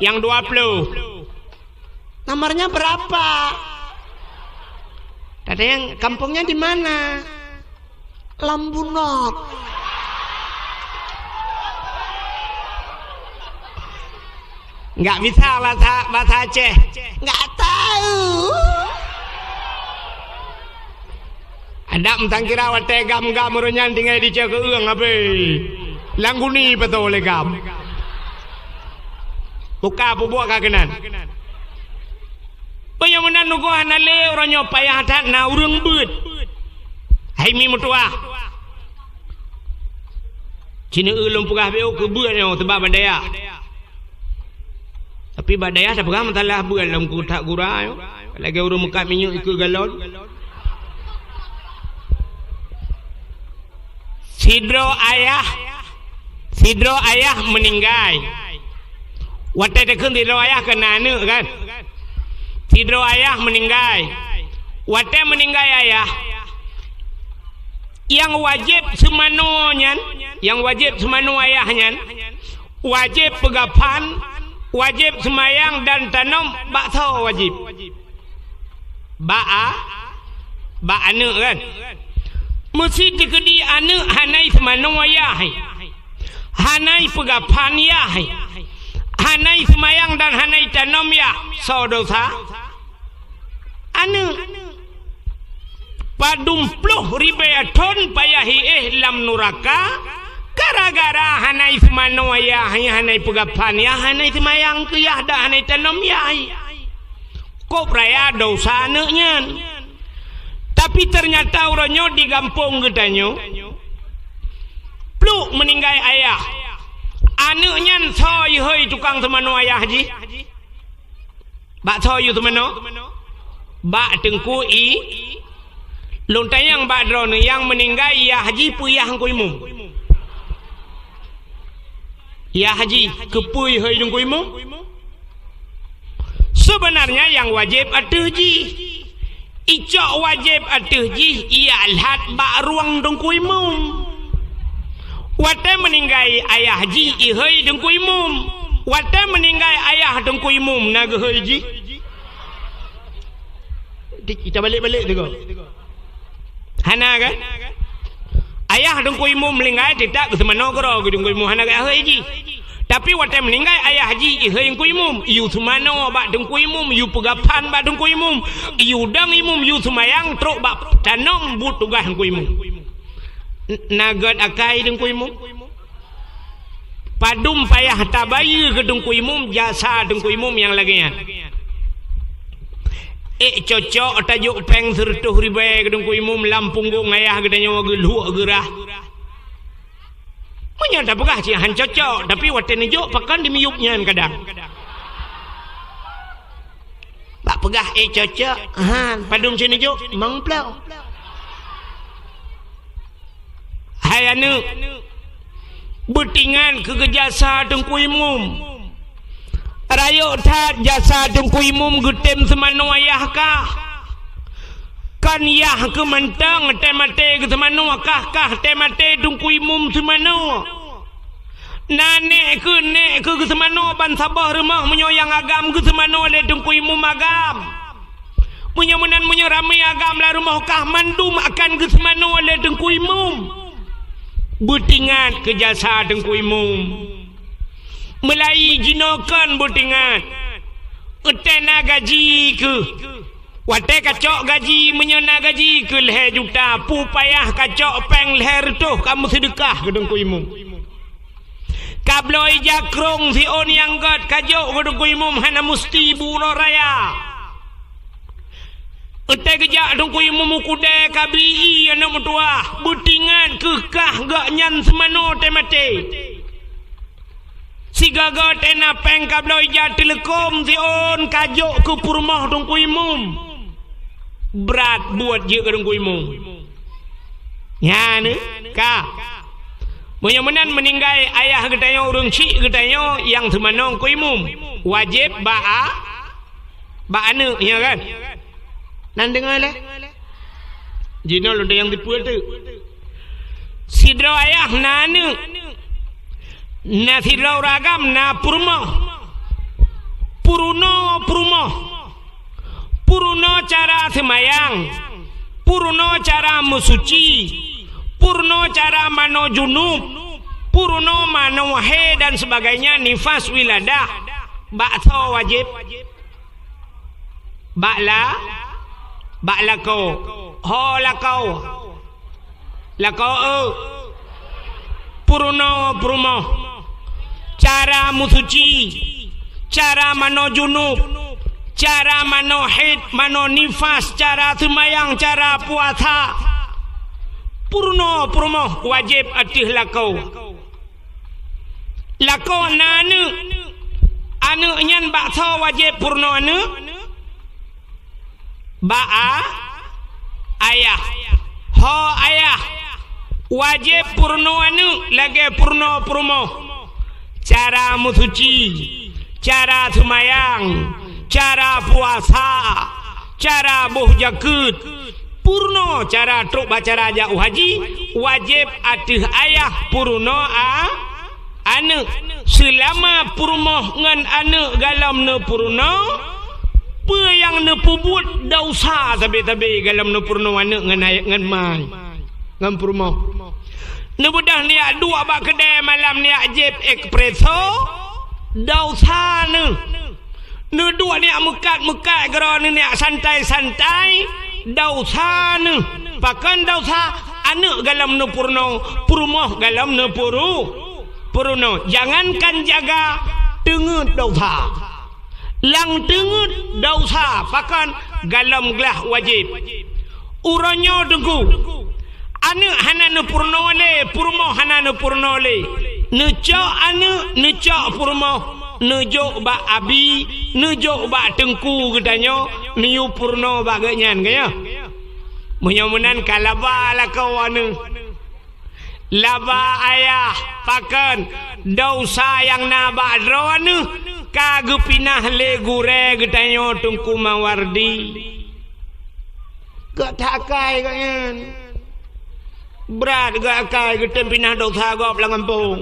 "Yang dua puluh." "Nomornya berapa?" "Tadi yang kampungnya di mana?" "Lam bunot." Enggak bisa bahasa, bahasa Aceh. Enggak tahu. Adak meusangkira watée gam-gam ureuëng nyan tinggai di ceukeue ureuëng habéh. Lam guni peutoe lé gam. Buka peubuet ka keunan. Peue nyang meunan nunggu hana lé uroe nyoe payah that na ureuëng beuet. Hai mi meutuah. Cine eu lôn peugah beu keu beuet nyoe teuba bak dayah. Tapi bak dayah tapeugah meusalah beuet lom keutak gura nyoe. Lagée ureuëng meukat minyeuk ikeue galon. Sidroe ayah, sidroe ayah meuninggai. Watée takheun sidroe ayah keu na aneuëk kan? Sidroe ayah meuninggai. Watée meuninggai ayah, nyang wajéb seumanoe nyan, nyang wajéb seumanoe ayah nyan, wajéb peugaphan, wajéb seumayang dan tanom bak soe wajéb? Bak a-, bak aneuëk kan? Meusi teukeudi aneuëk hana iseumanoe ayah, hana ipeugaphan yah, hana iseumayang dan hana itanom yah, soe dosa? Aneuëk. Padum ploh ribée thon payah iéh lam nuraka, gara-gara hana iseumanoe yah, hana ipeugaphan yah, hana iseumayang keu yah, dan hana itanom yah. Kôp raya desya aneuëk nyan. Tapi teunyata uroe nyoe di gampông geutanyoe, pluek meuninggai ayah. Aneuëk nyan soe yue hôi tukang seumanoe ayah jih? Bak soe yue seumanoe? Bak Teungku I. Lôn tanyong bak droeneuh, nyang meuninggai yah jih peue yah Teungku Imum? Yah jih keupeue yue hôi Teungku Imum? Seubeunarnya nyang wajéb ateueh jih. Icok wajéb ateueh jih ialhat bak rueng Teungku Imum. Watée meuninggai ayah jih ihôi Teungku Imum. Watée meuninggai ayah Teungku Imum na geuhôi jih? Di-, ita balek-balek tu ko. Hana kan? Ayah Teungku Imum meuninggai, teutap geuseumanoe keudroe keu Teungku Imum, hana geuhôi jih. Tapi watée meuninggai ayah jih, ihôi Teungku Imum, yue seumanoe bak Teungku Imum, yue peugah phan bak Teungku Imum, yue dong Imum, yue seumayang trok bak tanom buet tugaih Teungku Imum. N-, na gét akai Teungku Imum? Padum payah tabayeue keu Teungku Imum jasa Teungku Imum nyang lagée nyan. Ék cocok tajok péng sireutôh ribée keu Teungku Imum lam punggong ayah geutanyoe geuluek geurah. Meunyoe tapeugah cit han cocok, tapi watée neujok pakon dimiyueb nyan kadang. Bak peugah, "Eh, cocok." Han, padum cit neujok? Limong ploh. Hai aneuëk, beutingat keu jasa Teungku Imum. Rayeuk that jasa Teungku Imum geutem seumanoe ayah kah. Kon yah keuh mantong tém até geuseumanoe, kah-kah tém até Teungku Imum seumanoe. Na nék keuh, nék keuh geuseumanoe ban saboh rumoh, meunyoe nyang agam geuseumanoe lé Teungku Imum agam. Meunyoe meunan, meunyoe ramé agam lam rumoh kah, mandum akan geuseumanoe lé Teungku Imum. Beutingat keu jasa Teungku Imum. Meulayi jinoe kon beutingat. Watée na gaji keuh. Watée kacok gaji, meunyoe na gaji keuh lhée juta, peue payah kacok péng lhée reutôh kamoe seudeukah keu Teungku Imum. Kabloe ija krong siôn nyang gét kajok keu Teungku Imum, hana musti bak uroe raya. Watée geujak Teungku Imum u keudée kabi ié aneuëk meutuwah, beutingat keuh kah gobnyan seumanoe tém até. Sigoe-goe tém na péng kabloe ija teuleukom siôn kajok keu peurumoh Teungku Imum. Brat buet jeuet keu Teungku Imum. Nyan ka. Meunyoe meunan meuninggai ayah geutanyoe, ureuëng chik geutanyoe nyang seumanoe Teungku Imum, wajéb bak a-, bak aneuëk, nyan kan? Nan deungoe lé? Jinoe lôn tanyong tipeue teuk. Sidroe ayah na aneuëk, na sidroe ureuëng agam na peurumoh. Peurunoe peurumoh. Peurunoe cara seumayang, peurunoe cara meusuci, peurunoe cara manoe junub, peurunoe manoe haid dan sebagainya, nifas, wiladah. Bak soe wajéb? Bak la-, bak lakoe. Ho lakoe. Lakoe, eu. Peurunoe peurumoh. Cara meusuci, cara manoe junub, cara manoe haid, manoe nifas, cara seumayang, cara puasa. Peurunoe peurumoh wajéb ateueh lakoe. Lakoe na aneuëk. Aneuëk nyan bak soe wajéb peurunoe aneuëk? Bak a-, ayah. Ho ayah, wajéb peurunoe aneuëk lagée peurunoe peurumoh. Cara meusuci, cara seumayang, cara puasa, cara boh jakeuet, peurunoe cara trok bak cara jak u haji, wajéb ateueh ayah peurunoe a-, aneuëk. Seulama peurumoh ngon aneuëk gohlom neupeurunoe, peue nyang neupeubuet desya sabe-sabe gohlom neupeurunoe aneuëk ngon ay-, ngon ma, ngon peurumoh. Neubeudôh neujak duek bak keudée malam, neujak jieb espresso, desya neuh. Neuduek neujak meukat-meukat keudroe, neujak santai-santai, desya neuh. Pakon desya? Aneuëk gohlom neupeurunoe, peurumoh gohlom neupeuru-, peurunoe. Jangankan jaga, teungeut desya. Lam teungeut desya, pakon? Golom glah wajéb. Uroe nyoe teungku, aneuëk hana neupeurunoe lé, peurumoh hana neupeurunoe lé. Neucok aneuëk, neucok peurumoh, neujok bak abi, neujok bak teungku geutanyoe, neuyue peurunoe bak geuhnyan, ka nyoe. Meunyoe meunan ka laba lakoe aneuëk. Laba ayah, pakon? Desya nyang na bak droeneueh ka geupinah lé gurée geutanyoe Teungku Mawardi. Gak that akai gobnyan. Brat gak akai geutem pinah desya gob lam gampông.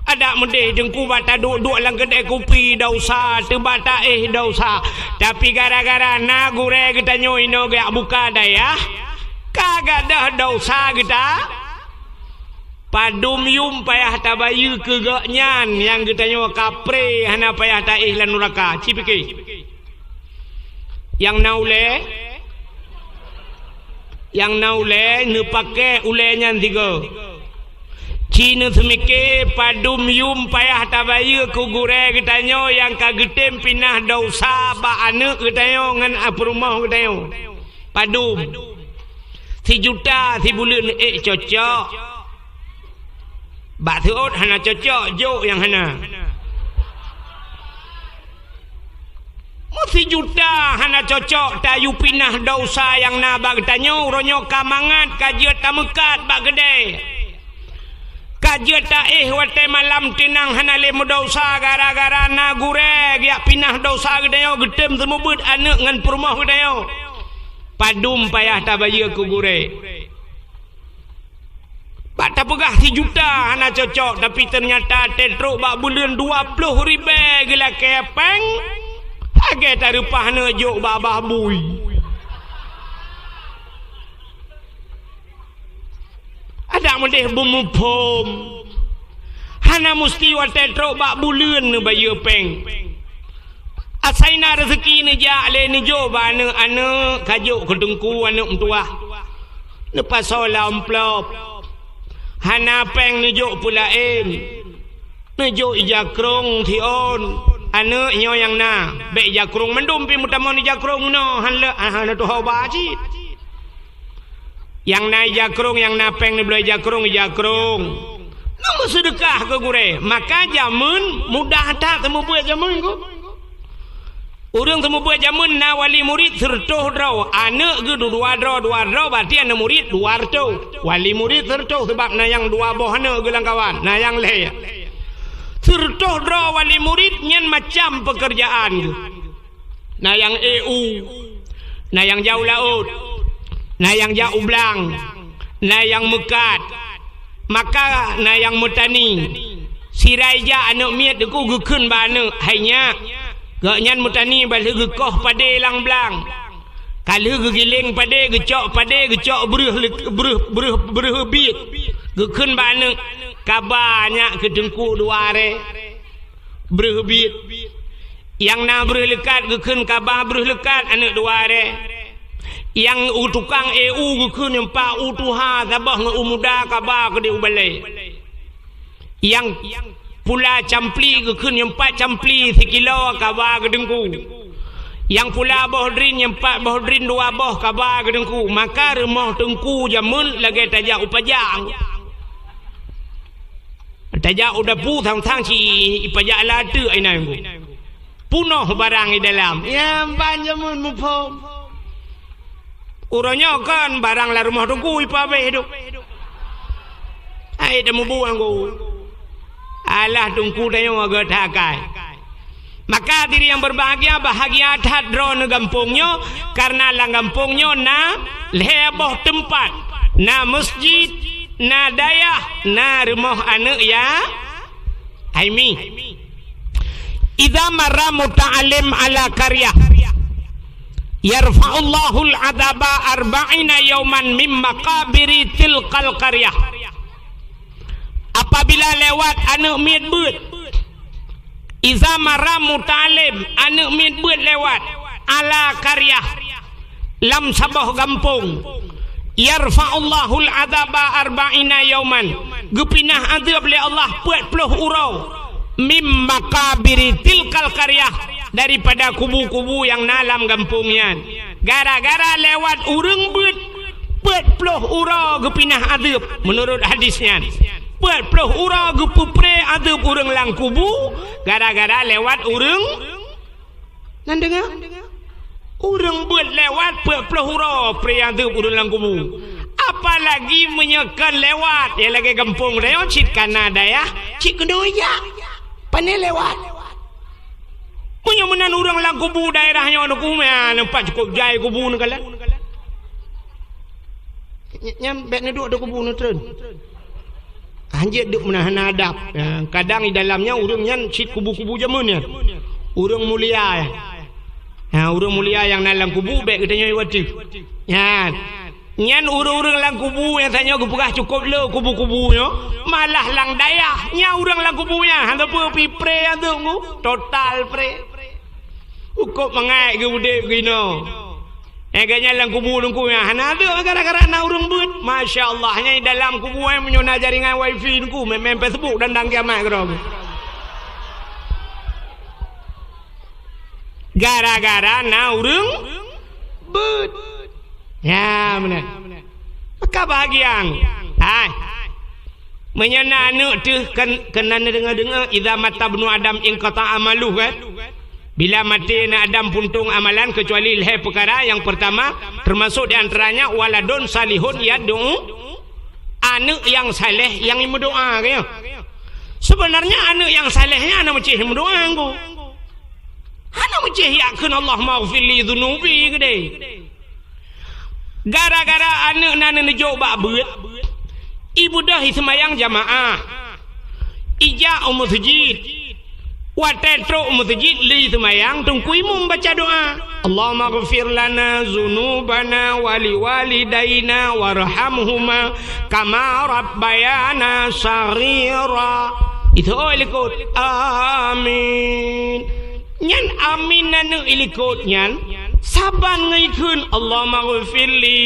Adak meudeh Teungku bak taduek-duek lam keudée kupi desya, teuba taéh desya. Tapi gara-gara na gurée geutanyoe inoe geujak buka dayah, ka gadôh desya geuta. Padum yum payah tabayeue keu gobnyan nyang geutanyoe kapré hana payah taéh lam nuraka. Ci pike. Nyang na ulée, nyang na ulée neupaké ulée nyan sigoe. Ci neuseumiké padum yum payah tabayeue keu gurée geutanyoe nyang ka geutem pinah desya bak aneuëk geutanyoe ngon peurumoh geutanyoe. Padum? Sijuta sibuleuen ék cocok. Bak seuôt hana cocok, jok nyang hana. Meusijuta hana cocok tayue pinah desya nyang na bak geutanyoe, uroe nyoe ka mangat ka jeuet tameukat bak keudée. Ka jeuet taéh watée malam teunang hana lé meudesya gara-gara na gurée geujak pinah desya geutanyoe geutem seumeubeuet aneuëk ngon peurumoh geutanyoe. Padum payah tabayeue keu gurée. Bak tapeugah sijuta hana cocok, tapi teunyata teutrok bak buleuen dua ploh ribée geulakée péng, lagée tareupah neujok bak babah bui. Adak meudeh beumuphom, hana musti watée trok bak buleuen neubayeue péng. Asai na reuseuki neujak lé neujok bak aneuëk-aneuëk, ka jok keu teungku aneuëk meutuwah. Neupasoe lam amplop. Hana péng neujok peulaén. Neujok ija krong siôn. Aneuëk nyoe nyang na, bék ija krong mandum pih meutamong ija krong meunoe, hán lé, hana tuho ba cit. Nyang na ija krong, nyang na péng neubloe ija krong, ija krong. Neumeuseudeukah keu gurée. Maka jameun mudah that seumeubeuet jameun ku. Ureuëng seumeubeuet jameun na wali murit sireutôh droe, aneuëk geuh dua droe, dua droe, berarti aneuëk murit dua reutôh. Wali murit sireutôh, sabab na nyang dua boh aneuëk geuh lam kawan, na nyang lhée. Sireutôh droe wali murit nyan macam peukeurjaan geuh. Na nyang ék u, na nyang jak u laôt, na nyang jak u blang, na nyang meukat, maka na nyang meutani. Sira ijak aneuëk miet teungku geukheun bak aneuëk, "Hai nyak, gobnyan meutani bah lheueh geukoh padé lam blang. Ka lheueh geugiléng padé, geucok padé, geucok breueh leu-, breueh, breueh, breueh biet." Geukheun bak aneuëk, "Kaba nyak keu teungku dua arée." Breueh biet. Nyang na breueh leukat geukheun kaba breueh leukat aneuëk dua arée. Nyang u tukang ék u geukheun nyang pat u tuha saboh ngon u muda kaba keudeh u balée. Nyang pula campli geukheun nyang pat campli sikilo kaba keu teungku. Nyang pula boh drin nyang pat boh drin dua boh kaba keu teungku. Maka rumoh teungku jameun lagée tajak u pajak. Tajak u dapu sang-sang ci ipajak lateuek inan ku. Punoh barang i dalam. Nyang ban jameun muphom. Uroe nyoe kon barang lam rumoh teungku ipabeh tu. Hai teumeubeuet ku. Alah teungku tanyoe geuh that akai. Maka hadirin yang berbahagia, bahagia that droeneuh gampông nyoe, karena lam gampông nyoe na lhée boh teumpat, na masjid, na dayah, na rumoh aneuëk ya-, hai mi. Idza marra muta'allim ala qaryah, yarfa'ullahul adzaba arba'ina yauman mim maqabiri tilkal qaryah. Apabila lewat aneuëk miet beuet, idza marra muta'allim, aneuëk miet beuet lewat, ala qaryah, lam saboh gampông, yarfa'ullahul adzaba arba'ina yauman, geupinah azeub lé Allah peuet ploh uroe, Mim maqabiri tilkal qaryah, daripada kubu-kubu nyang na lam gampông nyan. Gara-gara lewat ureuëng beuet, peuet ploh uroe geupinah adeueb, meunurot hadis nyan. Peuet ploh uroe geupeupré adeueb ureuëng lam kubu, gara-gara lewat ureuëng Nan deungoe? Ureuëng beuet lewat peuet ploh uroe pré adeueb ureuëng lam kubu. Apalagi meunyoe kon lewat, ya lagée gampông tanyoe cit kana dayah, cit keunoe jak. Pane lewat. Meunyoe meunan ureuëng lam kubu daerah nyoe neukume, nampak cukup jai kubu neukalon. Nyan bék neuduek di kubu neutreun. Hanjeuet duek meunan hana adab. Ha, kadang di dalam nyan ureuëng nyan cit kubu-kubu jameun nyan. Ureuëng mulia, ya. Ha, ureuëng mulia nyang na lam kubu bék geutanyoe wateuh. Nyan. Nyan ureuëng-ureuëng lam kubu nyang tanyoe geupeugah cukup le kubu-kubu nyoe, malah lam dayah. Nyan ureuëng lam kubu nyan hana peue pi pré nyang tu, total pré. Ukop mangat geuudeb geuinoe. Eh, gobnyan lam kubu teungku nyan hana adeueb gara-gara na ureuëng beuet. Masya Allah, nyan dalam kubu nyan meunyoe na jaringan wifi teungku, main-main Facebook dan dang kiamat keudroe. Gara-gara na ureuëng beuet. Ya, meunan. Maka bahagian. Hai. Meunyoe na aneuëk teuh keu-, keunan deungoe-deungoe, "Idza mata ibnu Adam inqata'a amaluh," kan? Bila maté aneuëk Adam puntông amalan keucuali lhée peukara. Nyang peurtama, teumasok di antaranya waladun salihun yad'u, aneuëk nyang saleh nyang meudoá, kan? Seubeunarnya aneuëk nyang saleh nyan hana meucéh meudoá, kan? Hana meucéh yakheun, "Allahummaghfir li dzunubi," keudeh. Gara-gara aneuëk na neujok bak beuet, ibeudôh iseumayang jamaah, ijak u meuseujid. Watée trok u meuseujid lé iseumayang, teungku imum baca doá, "Allahummaghfir lana dzunubana wa liwalidaina warhamhuma kama rabbayana shaghira." Itu oi likot. Amin. Nyan amin aneuëk ilikot nyan, saban ngon ikheun, "Allahummaghfirli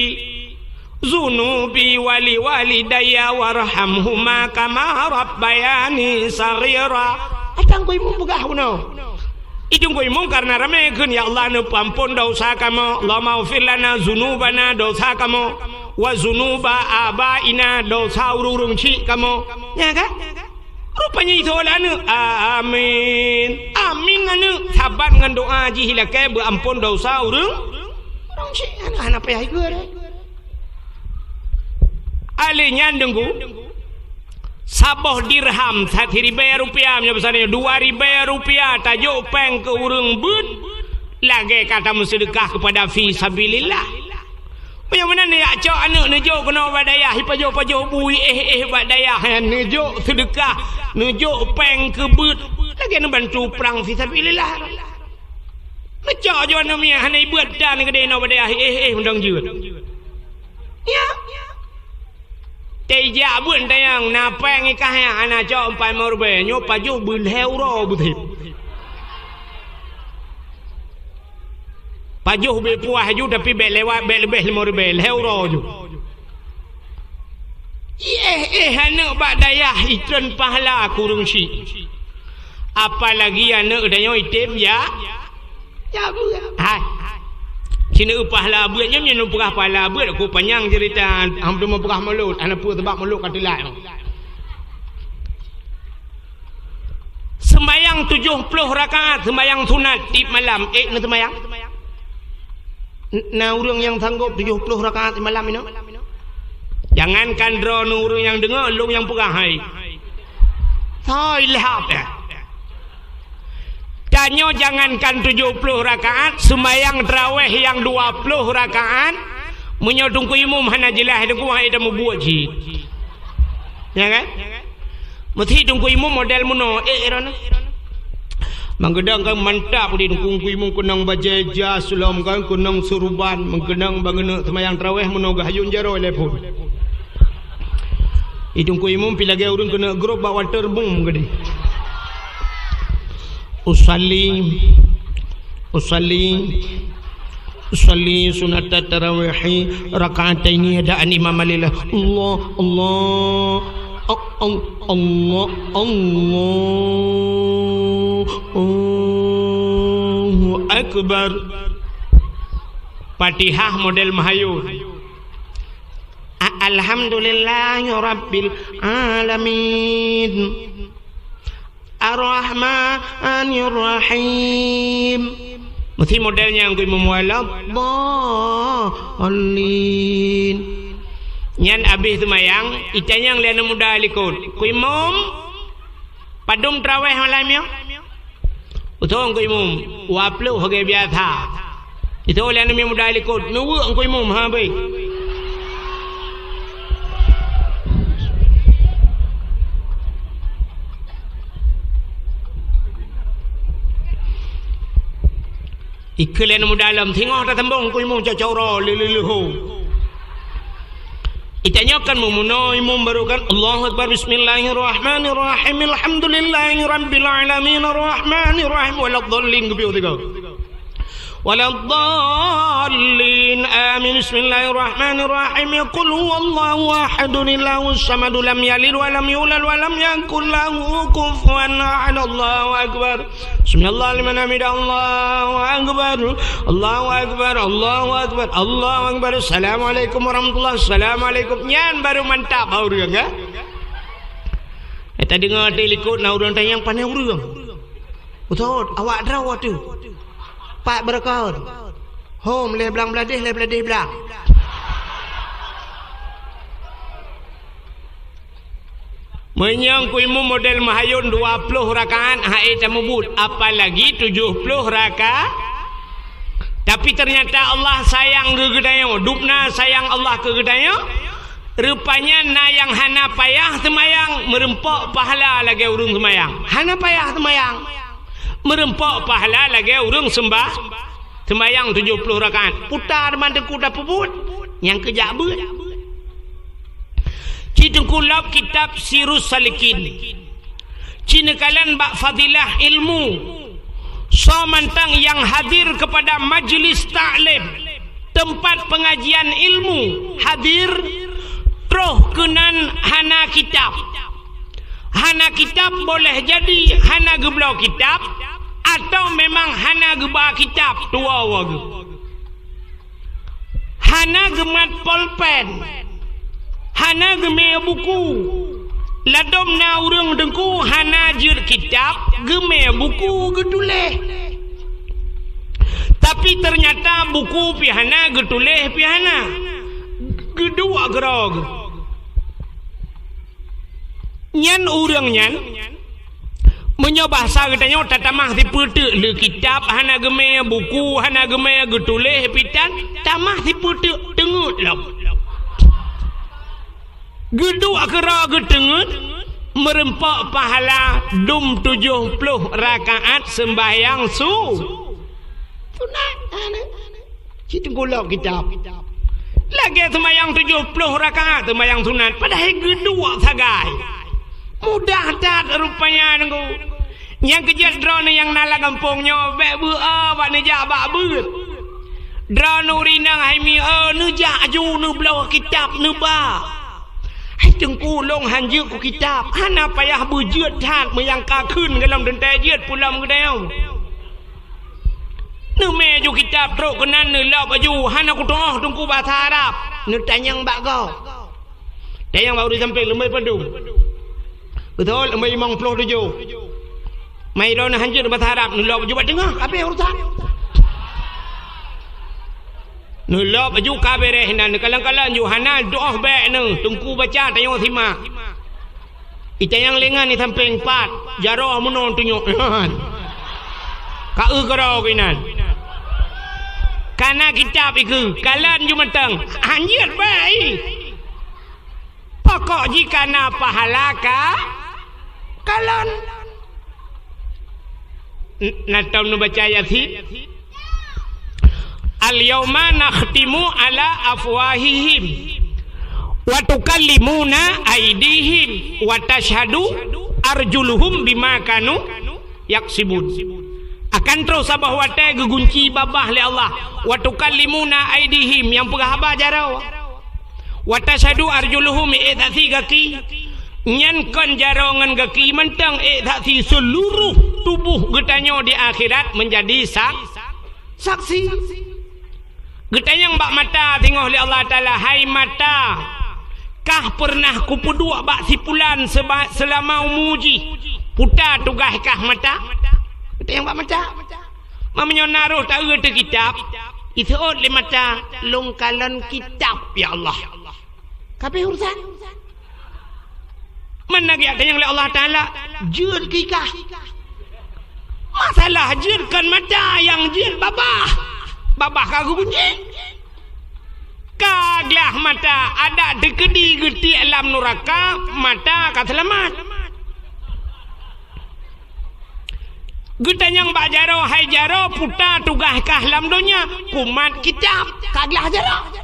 dzunubi wa liwalidayya warhamhuma kama rabbayani shaghira." Atang ku imum peugah bunoe. Itu ku imum karena ramé kheun, "Ya Allah, neupeuampon dosa kamoe, Allahummaghfir lana dzunubana, dosa kamoe, wa dzunuba abaina, dosa ureuëng-ureuëng chik kamoe." Nya kan? Rupanya itu oleh aneuëk. Amin. Amin aneuëk. Saban ngon doá jih ilakée beuampon dosa ureuëng. Ureuëng chik aneuëk hana payah ikheun. Alé nyan deungku. Saboh dirham, siribée rupiah, meunyoe bahasa nyoe, dua ribée rupiah tajok péng keu ureuëng beuet, lagée ka tameuseudeukah keupada fi sabilillah. Meunyoe meunan neujak cok aneuëk neujok keunoe bak dayah, ipajoh-pajoh bui éh-éh bak dayah, neujok seudeukah, neujok péng keu beuet, lagée neubantu prang fi sabilillah. Neucok jo aneuëk miet hana ibeuet tan keudeh inoe bak dayah, éh-éh mantong jeuet. Ya. Teuijak beuet tanyong, na péng ikah nyan hana cok empat limong ribée, nyoe pajoh beu lhée uroe beutheb. Pajoh beu puah ju, tapi bék lewat, bék leubeh limong ribée, lhée uroe ju. Iéh-éh aneuëk bak dayah itreun pahala keu ureuëng chik. Apalagi aneuëk tanyoe item ya, ya beuet. Hai. Sineuk pahala beuet nyoe, nyoe peugah pahala beuet, ku panyang cerita, hana peue peugah mulod, hana peue sabab mulod ka teulat. Seumayang tujoh ploh rakaat, seumayang sunat tieb malam, ék neuseumayang? N-, na ureuëng nyang sanggop tujoh ploh rakaat malam inoe? Jangankan droeneuh ureuëng nyang deungoe, lôn nyang peugah hai. Hai lhab, eh. Tanyoe jangankan tujoh ploh rakaat, seumayang tarawéh nyang dua ploh rakaat, meunyoe teungku imum hana jeulaih deungon ai tamubuet cit. Ya kan? Meusi teungku imum model meunoe, eh, eh, droeneuh. Meukeudang kan mantap di teungku imum keunong bajée jas lom kan, keunong suruban, meukeudang bangeuneuek seumayang tarawéh meunoe geuhayun jaroe lé phon. Di teungku imum pi lagée ureuëng keuneuk grôp bak waterboom keudeh. Usalli, usalli. Usalli sunnatat tarawihi rak'ataini adaan imam lillah. Allah, Allah, Allah, Allah, Allah. Akbar. Fatihah model meuhayôn. A-, Alhamdulillahirabbil alamin. Ar-Rahmanir Rahim. Meusti model nyang kui meuwala. Dhalin. Nyan abéh seumayang, itanyong lé aneuk muda likot, "Kui mum, padum traweh malam nyoe?" "Beutôi, Teungku Imum, dua ploh lagèe biasa." Itu lé aneuk muda likot, "Neuweuek, Teungku Imum, ha, beuh." Ikheun lé aneuk muda lom, "Singoh tasambong, Teungku Imum, cok-cok uroe, lé-lé-lé ho." Itanyoe kan meumeunoe imum baru kan, "Allahu Akbar, bismillahirrahmanirrahim, alhamdulillahirabbil alamin, arrahmanirrahim, waladdallin," geubiyeu sigoe. "Waladdallin, amin, bismillahirrahmanirrahim, qul huwallahu ahad, Allahus samad, lam yalid wa lam yulad, wa lam yakul lahu kufuwan ahad, Allahu Akbar." Sami'allahu liman hamidah, Allahu Akbar, Allahu Akbar, Allahu Akbar, Allahu Akbar. Assalamualaikum warahmatullah, assalamualaikum. Nyan baru mantap bak ureueng, ya. Eh, tadeungoe di likot na ureueng tanyong, "Pané ureueng?" "Beutôi, awak droe teuh. Pat beureukat. Hom, lhèe blang bladeh, lhèe bladeh blang." Meunyoe Teungku Imum model meuhayôn dua ploh rakaat han ék tamubuet, apalagi tujoh ploh raka-, tapi ternyata Allah sayang keu geutanyoe, dubna sayang Allah keu geutanyoe, rupanya na nyang hana payah seumayang, meureumpok pahala lagèe ureueng seumayang. Hana payah seumayang, meureumpok pahala lagèe ureueng seumbah-, seumayang tujoh ploh rakaat. Puta teuma Teungku tapeubuet, nyang keujak beuet. Ci Teungku lôb kitab Sirus Salikin. Ci neukalon bak fadilah ilmu. Soe mantong nyang hadir kepada majlis taklim, teumpat pengajian ilmu, hadir, troh keunan hana kitab. Hana kitab boleh jadi hana geubloe kitab, atau memang hana geuba kitab tuwoe geuh. Hana geumat polpen, hana geumè buku. Ladôm na ureueng Teungku hana jeuet kitab, geumè buku geutuléh. Tapi ternyata buku pih hana, geutuléh pih hana. Geuduek keudroe geuh. Nyan ureueng nyan, meunyoe bahasa geutanyoe, tatamah sipeuteuk lé kitab, hana geumè buku, hana geumè geutuléh pih tan, tamah sipeuteuk, teungeut lom. Geuduek keudroe geuh teungeut, meureumpok pahala dum tujoh ploh rakaat seumbahyang su-, sunat. Ci Teungku lôb kitab. Lagèe seumayang tujoh ploh rakaat seumayang sunat, padahai geuduek sagai. Mudah that rupanya Teungku. Nyang keujeuet droeneuh nyang na lam gampông nyoe, bèk beu-o bak neujak bak beuet. Droeneuh ureueng inong hai mi-o neujak aju neubloe kitab neuba. Hai Teungku, lôn han jeuet keu kitab, hana payah beujeuet that meunyo ka kheun gohlom teuntèe jeuet pulang geutanyoe. Neumè ju kitab trok keunan neulôb aju, hana kutu'oh Teungku basa Arab. Neutanyong bak gob. Tanyong bak ureueng sampéng, leumèe padum? Beutôi, leumèe limong ploh tujoh. Mai droeneuh hanjeuet basa Arab, neulôb aju bak teungoh, habéh urusan. Neulôb aju ka bèrèh inan, neukalon-kalon ju hana tu'oh bèk neuh, Teungku baca tanyoe simak. Itanyong lé ngon di sampéng pat, jaroe meunoe tunyok. Ka eu keudroe keunan. Kana kitab ikeue, kalon ju mantong. Hanjeuet bèk. Pokok jih kana pahala ka kalon. N-, na tom neubaca Yasin. "Al-yauma nakhtimu ala afwahihim wa tukallimuna aidihim wa tashhadu arjuluhum bima kanu yaksibun." Akan troh saboh watèe geugunci babah lé Allah. "Wa tukallimuna aidihim," nyang peugah haba jaroe. "Wa tashhadu arjuluhum," ék saksi gaki. Nyan kon jaroe ngon gaki mantong, ék saksi seuluruh tuboh geutanyoe di akhirat meunjadi sak-, Saksi. Geutanyong bak mata singoh lé Allah Taala, "Hai mata, kah peureunah kupeuduek bak si pulan seba-, seulama umu jih? Peue tugaih kah mata?" Geutanyong bak mata. Meunyoe na roh taeu teuh kitab, iseuôt lé mata, "Lôn kalon kitab, ya Allah." Ka abéh urusan. Meunan geutanyong lé Allah Taala, "Jeuet keu kah?" Masalah jeuet kon mata, nyang jeuet babah. Babah ka geugunci. Ka glah mata, adak teukeudi geutiek lam nuraka, mata ka seulamat. Geutanyong bak jaroe, "Hai jaroe, peue tugaih kah lam donya?" "Kumat kitab." Ka glah jaroe.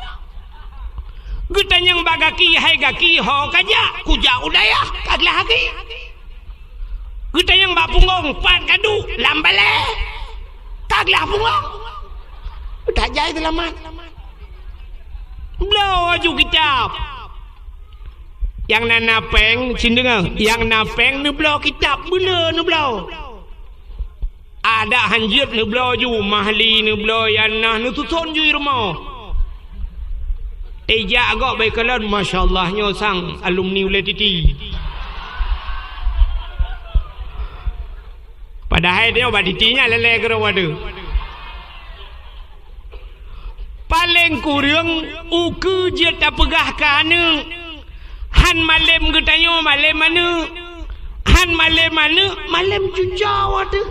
Geutanyong bak gaki, "Hai gaki, ho kajak?" "Kujak u dayah." Ka glah gaki. Geutanyong bak punggong, "Pat kaduek?" "Lam balée." Ka glah punggong. Tajak seulamat. Bloe laju kitab. Nyang na, na péng, cit deungoe, nyang na péng neubloe kitab, beuleu neubloe. Adak hanjeuet neubloe ju, mahli neubloe, nyang na neususon ju i rumoh. Tijak gob bak ikalon, "Masya Allah, nyoe sang alumni ulée Titi." Padahai nyoe bak Titi nyan lé-lé keudroe wadeue. Paleng kureueng ukeue jeuet tapeugah keu aneuk, han malem geutanyoe malem aneuk, han malem aneuk malem cucoe teuh.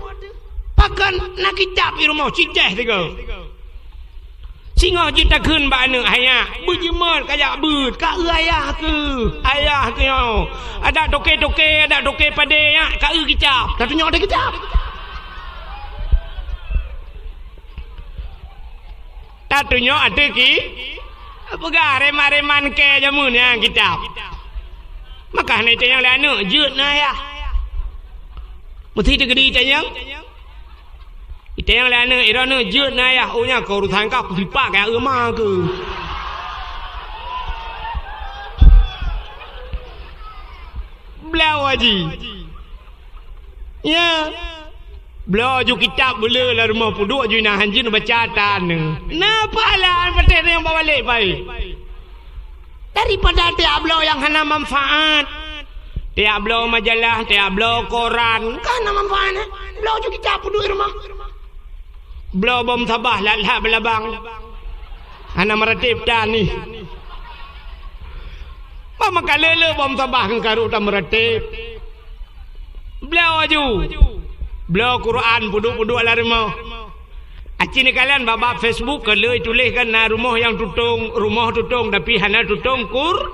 Pakon na kitab i rumoh, cit teuh sigoe. Singoh jeuet takheun bak aneuk, "Hai nyak, beujeumot kajak beuet, ka eu ayah keuh, ayah keuh nyoe. Adak toke-toke, adak toke padé nyak, ka eu kitab." Tatunyok teuh kitab. Tatunyok ateueh ki, peugah reman-reman kée jameun nyan kitab. Maka hana itanyong lé aneuk, "Jeuet na ayah?" Meusti teukeudi itanyong. Itanyong lé aneuk, "Droeneuh jeuet na ayah?" "Oh, nyan keuh urusan kah, peusipak keu aneuk ma keuh." Bloe laju. Ya. Bloe laju kitab beuleu lam rumoh, peuduek ju inan hanjeuet neubaca tan. Na pahala patéh nyang babalek baik. Daripada tiak bloe nyang hana manfaat. Tiak bloe majalah, tiak bloe koran, ka hana manfaat, eh. Bloe laju kitab peuduek i rumoh. Bloe bom sabah lat-lat beulabang. Hana meuratéb tan nih. Bah maka le-le bom sabah ngon karot tameuratéb. Bloe laju. Bloe Quran peuduek-peuduek lam rumoh. Aci neukalon bak-bak Facebook ka le tuléh kan na rumoh nyang tutong, rumoh tutong tapi hana tutong Qur-,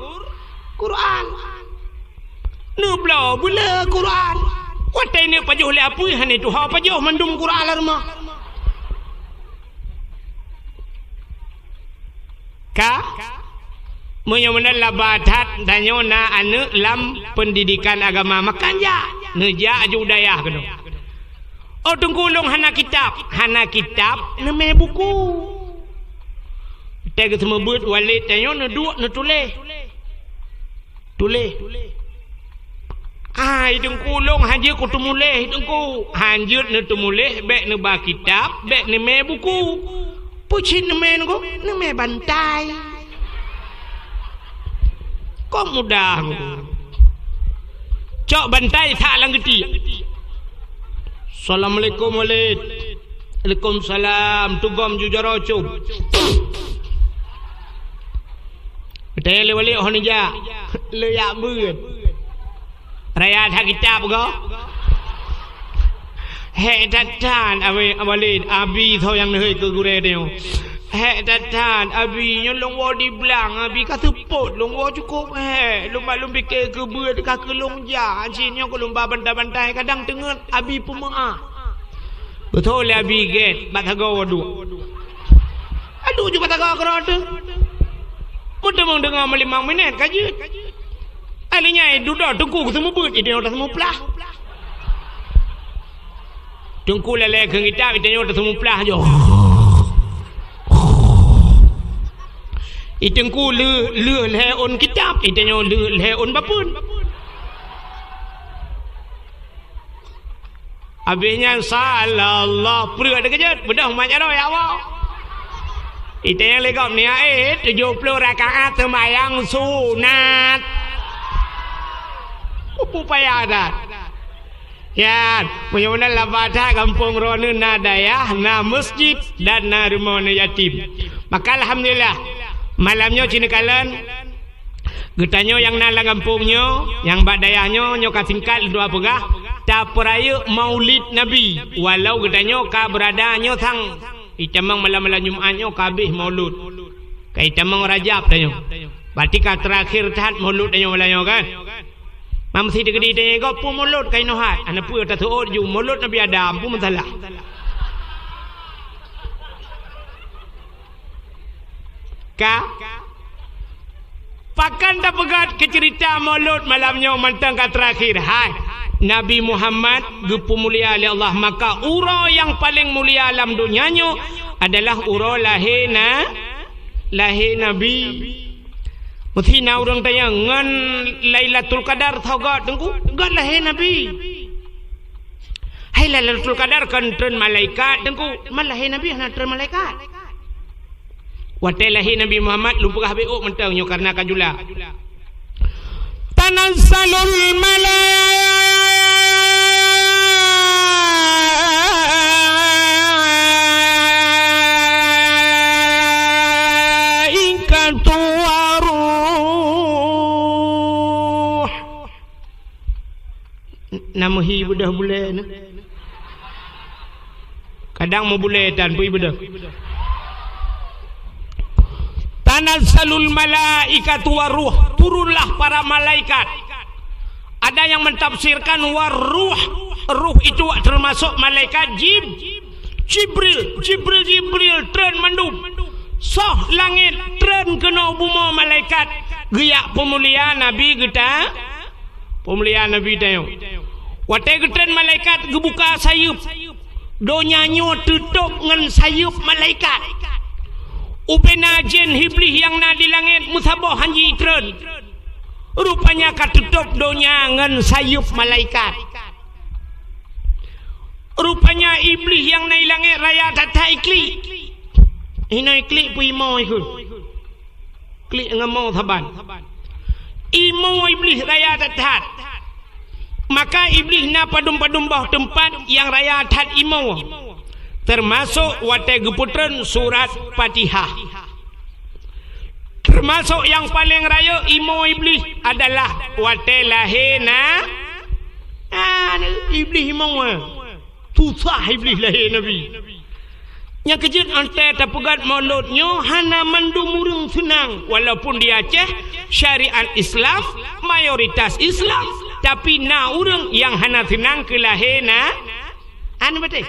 Quran. Neubloe beuleu Quran. Watée neuk pajoh lé apui hana tuha pajoh mandum Quran lam rumoh. Ka? Meunyoe meunan laba that tanyoe na aneuk lam peundidikan agama, maka jak, neujak aju dayah keunoe. "Oh, Teungku, ulôn hana kitab." "Hana kitab, neumé buku." Watée geuseumeubeuet walét tanyoe neuduek neutuléh. Tuléh. "Ai, Teungku, ulôn hanjeuet kuteumuléh, Teungku." "Hanjeuet neuteumuléh, bék neuba kitab, bék neumé buku." "Peue cit neumé, Teungku?" "Neumé bantai." Kok mudah, Teungku. Cok bantai that lam geutiek. "Assalamualaikum, Walid." "Waalaikumsalam." Tugom ju jaroe com. Watée lé Walid hana jak, le jak beuet. Raya that kitab goe. "Hék that-that, Abi, Walid, Abi soe nyang neuhôi keu gurée nyoe. Hék that-that, Abi, nyoe lôn woe di blang, Abi ka seupôt, lôn woe cukôp hék. Lôn ba lôn pike keu beuet ka keu lôn jak, cit nyoe keu lôn ba bantai-bantai, kadang teungeut Abi peumeuáh." Beutôi lé Abi gét, bak sagoe waduek. Aduh, ju bak sagoe keudroe teuh. Meuteumong deungoe meulimong minét ka jeuet. Ai lheueh nyan dudoe Teungku geuseumeubeuet, i deungoe taseumeuplah. Teungku lalée kheun kitab, i deungoe taseumeuplah joh. I Teungku lheueh, lheueh lhée ôn kitab, i deungoe lheueh lhée ôn bapeuen. Abéh nyan, sallallahu, pruet teukeujot, beudôh mat jaroe, ya Allah. Itanyong lé gob, niat, eh, tujoh ploh rakaat seumayang sunat. Upaya that. Nyan, meunyoe meunan laba that gampông droeneuh na dayah, na meuseujid, dan na rumoh aneuk yatim. Maka alhamdulillah, malam nyoe ci neukalon, geutanyoe nyang na lam gampông nyoe, nyang bak dayah nyoe, nyoe ka singkat lôn dua peugah, tapeurayeuk Maulid Nabi. Walau geutanyoe ka beurada nyoe sang, itamong malam-malam Jumat nyoe ka abéh Maulud. Ka itamong Rajab tanyoe. Berarti ka teurakhir that Maulud tanyoe malam nyoe kan? Mam si teukeudi tanyoe gob peue Maulud ka inoe hat. Hana peue, taseuôt ju Maulud Nabi Adam, peue masalah? Ka? Pakon tapeugét keu ceurita Maulud malam nyoe mantong ka teurakhir? Hai, Nabi Muhammad geupeumulia lé Allah, maka uroe nyang paleng mulia lam donya nyoe adalah uroe lahé na, lahé Nabi. Meusi na ureuëng tanyong, "Ngon Lailatul Qadar soe göt, Teungku?" Göt lahé Nabi. Hai, Lailatul Qadar kon treun malaikat, Teungku? Man lahé Nabi hana treun malaikat. Watée lahé Nabi Muhammad, lôn peugah bék ôk mantong nyoe kareuna ka jula. Tanazzalul malaikatu waruh. Na meuhi beudôh bulée na. Kadang meubulée tan peue beudôh. Tanazzalul malaikatu waruh, turunlah para malaikat. Ada yang mentafsirkan waruh, ruh itu termasuk malaikat Jib-, Jibril, Jibril, Jibril treun mandum. Soh langét treun keunoe bumoe malaikat geujak peumulia Nabi geuta. Peumulia Nabi tanyoe. Watée geutreun malaikat geubuka sayeuep, donya nyoe teutôb ngon sayeuep malaikat. Ubena jén Iblih nyang na di langét meusaboh han jitreun. Rupanya ka teutôb donya ngon sayeuep malaikat. Rupanya Iblih nyang na di langét raya that-that iklik. Hinoe iklik peue imoe ikheun. Klik ngon mo saban. Imoe Iblih raya that-that. Maka Iblih na padum-padum boh teumpat nyang raya that imoe, teumasok watée geupeutreun surat Fatihah. Teumasok nyang paleng rayeuk imoe Iblih adalah watée lahé na, na Iblih imoe. Susah Iblih lahé Nabi. Nyang keujeuet, watée tapeugét Maulud nyoe hana mandum ureuëng seunang, walaupun di Aceh syariat Islam, mayoritas Islam, tapi na ureuëng nyang hana seunang keu lahé na, anu beutôi.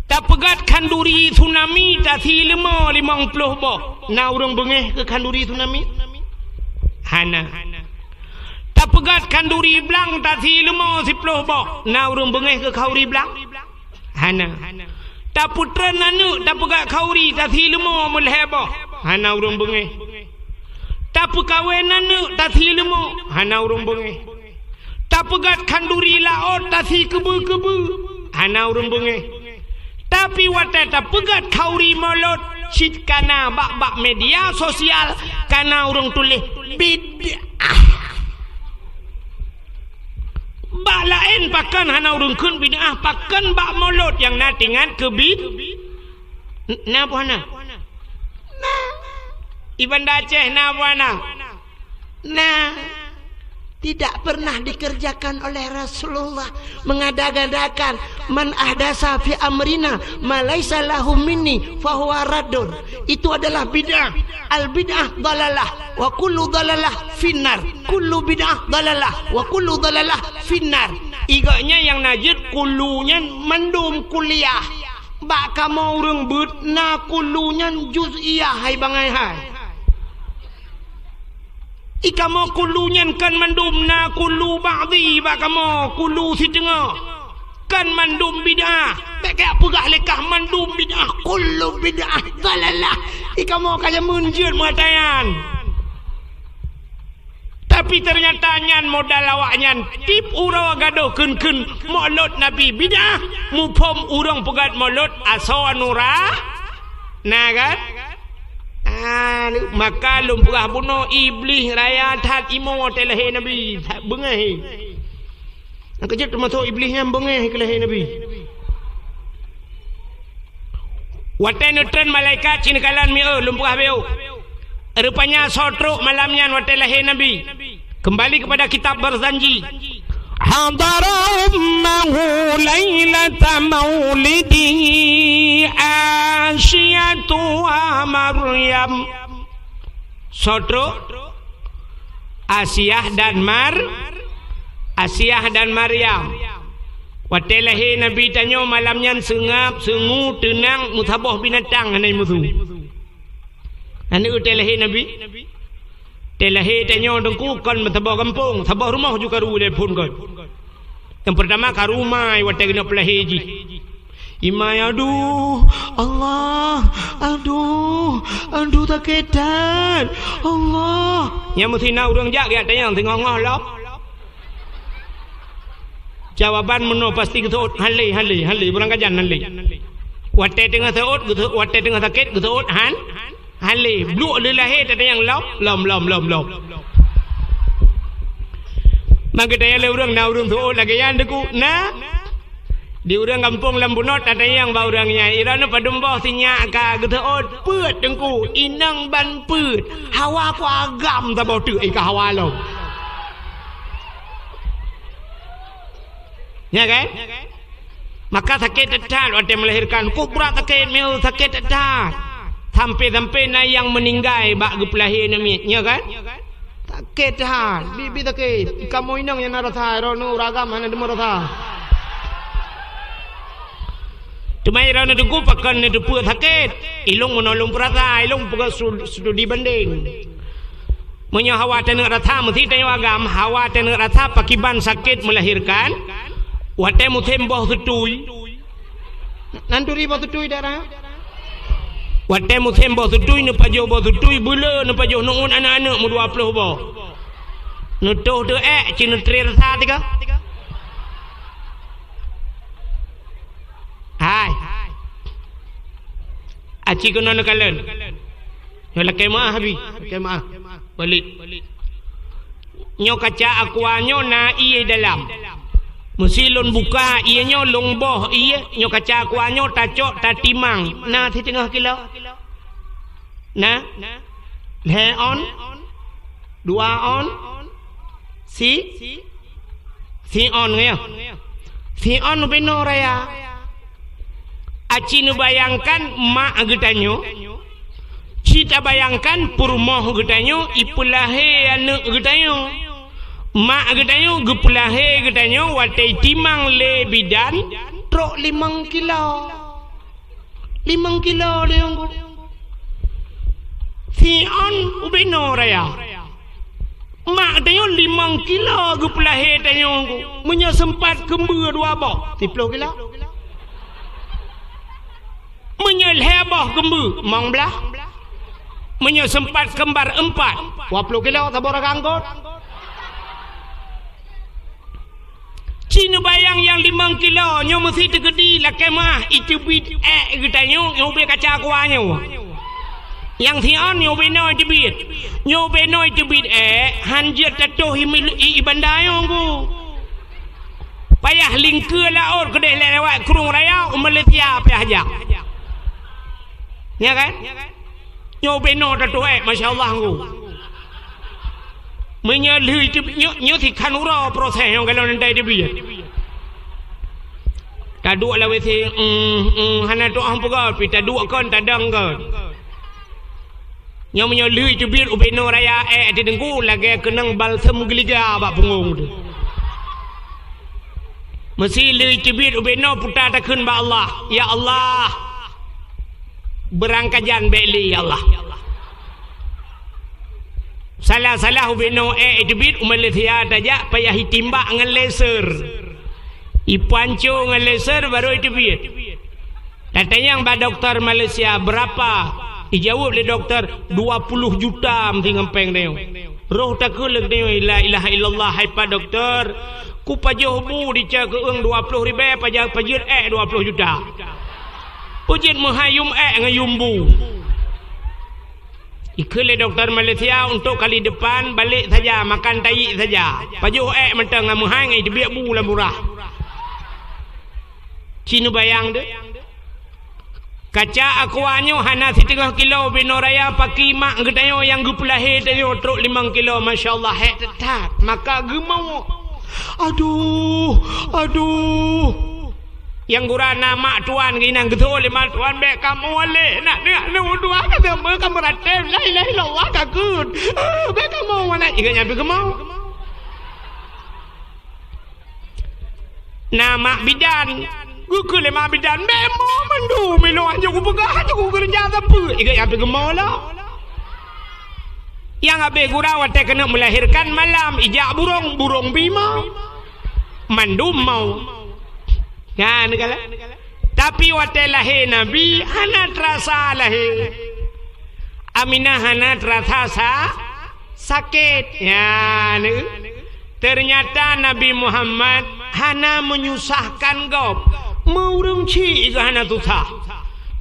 Tapeugét khanduri tsunami tasi leumo limong ploh boh, na ureuëng beungéh keu khanduri tsunami? Hana. Tapeugét khanduri blang tasi leumo siploh boh, na ureuëng beungéh keu khauri blang? Hana. Tapeutreun aneuëk tapeugét khauri tasi leumo meulhée boh, hana ureuëng beungéh. Tapeukawen aneuëk tasi leumo, hana ureuëng beungéh. Tapeugét khanduri laôt tasi keubeu-keubeu, hana ureuëng beungéh. Tapi watée tapeugét khauri Maulud, cit kana bak-bak media sosial kana ureuëng tuléh bid'ah. Bak laén pakon hana ureuëng kheun bid'ah, pakon bak Maulud nyang na teuingat keu bid-, na peue hana? Na. Di Banda Aceh na peue hana? Na. Tidak pernah dikerjakan oleh Rasulullah, mengada-ngadakan, "Man ahdasa fi amrina ma laisa lahu minni fahuwa raddun." Itu adalah bid'ah. Al bid'ah dalalah, wa kullu dalalah finnar. Kullu bid'ah dalalah, wa kullu dalalah finnar. Igaknya nyang na jeuet kullu nyan mandum kuliah. Bak kamoe ureuëng beuet na kullu nyan juz'iyah hai bangai hai. Di kamoe kullu nyan kan mandum na kullu ba'dhi bak kamoe, kullu siteungoh. Kan mandum bid'ah. Bék kajak peugah lé kah mandum bid'ah, kullu bid'ah dalalah. Di kamoe ka jameun jeuet meuatayan. Tapi Tapi teunyata nyan modal awaknyan tiep uroe gadôh kheun-kheun Maulud Nabi bid'ah, muphom ureuëng peugét Maulud asoe nura, na kan? Ah, maka lôn peugah bunoe Iblih raya that imo watée lahé Nabi, that beungéh. Nyang keujeuet teumasok Iblih nyan beungéh keu lahé Nabi. Watée neutreun malaikat ci neukalon mieu lôn peugah beu. Rupanya soe trok malam nyan watée lahé Nabi. Kembali kepada kitab Barzanji. Hadara ummahu lailata maulidihi Asyatu wa Maryam. Soe trok? Asiah dan Mar-, Asiah dan Maryam. Watée lahé Nabi tanyoe malam nyan seungab, seungue, teunang, meusaboh binatang hana musu. Aneuk teu lahé Nabi. Teu lahé tanyoe Teungku kon meusaboh gampông, saboh rumoh ju karu lé phon kon. Nyang peurtama karu mai watée keuneuk peulahé jih. Imai, "Aduh, Allah, aduh, aduh sakét that, Allah." Nyang meusinan ureuëng jak geutanyong teungoh-ngoh lom. Jawaban meunoe pasti geuseuôt, "Hale, hale, hale, beurangkajan hale." Watée teungoh seuôt, geuseuôt, watée teungoh sakét, geuseuôt, "Han, hale." Bluek lé lahé tatanyong lom, lom, lom, lom, lom. Maka tanyong lé ureuëng, na ureuëng seuôt lagée nyan Teungku? Na. Di ureuëng gampông lam bunot tatanyong bak ureuëng nyan, "Droeneuh padum boh sinyak ka geuseuôt?" "Peuet Teungku, inong ban peuet. Hawa ku agam saboh teuk i ka hawa lom." Nya kan? Maka sakét that-that watée melahirkan. Kok brat sakét, meu sakét that-that. Sampai-sampai na nyang meuninggai bak geupeulahé aneuk miet, nya kan? Sakét that, bi-, bi sakét. Kamoe inong nyang na rasa, droeneuh ureuëng agam hana deungoe rasa. Teuma droeneuh Teungku pakon neuteupeue sakét. Ilong meunolong peurasa, ilong peugah su-, studi banding. Meunyoe hawa taneuk rasa meusti tanyoe agam, hawa taneuk rasa pakiban sakét melahirkan, watée musém boh seutui. Nan turi boh seutui daerah? Watée musém boh seutui, neupajoh boh seutui, beuleu neupajoh nu'uet aneuk-aneuk meudua ploh boh. Neutoh teu ék, ci neutré rasa tiga. Hai. Aci keunoe neukalon. Nyoe lakée meuáh, Abi. Lakée meuáh. Balit. Nyoe kaca aqua nyoe na ié dalam. Meusi lôn buka ié nyoe, lôn boh ié, nyoe kaca aqua nyoe tacok tatimang. Na siteungoh kilo? Na? Lhée on? Dua on? Si? Si on ya? Si on ubenoe raya. Aci neubayangkan mak geutanyoe, ci tabayangkan peurumoh geutanyoe ipeulahé aneuk geutanyoe. Mak geutanyoe geupeulahé geutanyoe watée timang lé bidan trok limong kilo. Limong kilo lé Teungku. Si on ubenoe raya. Mak tanyoe limong kilo geupeulahé tanyoe Teungku. Meunyoe seumpat keumbeue dua boh, siploh kilo. Meunyoe lhée boh keumbeue, limong blaih. Meunyoe seumpat keumbar eumpat, dua ploh kilo saboh ragam kot. Ci neubayang nyang limong kilo nyoe meusi teukeudi lakée meuáh iteubiet ék geutanyoe nyoe ubé kaca aqua nyoe. Nyang si on nyoe ubenoe iteubiet. Nyoe ubenoe iteubiet ék han jeuet tatoh i, i, i banda nyoe Teungku. Payah lingkeue laôt keudeh lewat Krueng Raya u Malaysia payah jak. Nya kan? Nyoe ubenoe tatoh ék, masya Allah Teungku. Meunyoe lheueh teubiet, nyoe, nyoe sikhan uroe proses nyang galak neudai teubiet. Taduek lam WC, mm, mm, hana tuah peugah, pi taduek kon, tadong kon. Nyoe meunyoe lheueh teubiet ubenoe raya ék di Teungku lagée keunong balsem geuliga bak punggong teuh. Meusi lheueh teubiet ubenoe puta takheun bak Allah, "Ya Allah, beurangkajan bék lé, ya Allah." Salah-salah ubenoe ék teubiet u Malaysia tajak payah itimbak ngon laser. Ipanco ngon laser baru iteubiet. Tatanyong bak dokto Malaysia, "Beurapa?" Ijaweueb lé dokto, "Dua puluh juta meusi ngon péng tanyoe." Roh takheun lé geutanyoe, "La ilaha illallah, hai Pak Doktor. Kupajoh bu di ca keueung dua ploh ribèe, paja-, pajeuet èk dua ploh juta. Peue jeuet meuhai yum èk ngon yum bu?" Ikheun lé doktor Malaysia, "Untuk kali depan, balek saja, makan tayi saja. Pajoh èk mantong ngon meuhai ngon iteubiet bu lam murah." Ci neubayang deuh. Kaca aqua nyoe hana siteungoh kilo, binoe raya paki mak geutanyoe nyang geupeulahé tanyoe trok limong kilo, masya Allah, hék that-that, maka geumoe. Aduh, aduh. Nyang gura na mak tuan keunan geutho lé mak tuan, "Bèk kamoe lé, nak deungoe lôn dua ka teumé ka meuratéb, la ilaha illallah ka kheun. Ah, bèk kamoe, nak ingat nyan pih geumoe." Na mak bidan, geukheun lé mak bidan, "Bèk moe mandum ilôn, hanjeuet kupeugah, hanjeuet kukeureuja sapeue, ingat nyan pih geumoe lom." Nyang abéh gura watèe keuneuk meulahérkan malam, ijak burông, burông pih moe. Mandum moe. Nyan kala. Tapi watèe lahé Nabi hana teurasa lahé. Aminah hana teurasa sa-, sakét. Nyan. Teunyata Nabi Muhammad hana menyusahkan gob. Meu ureueng chik geuh hana susah.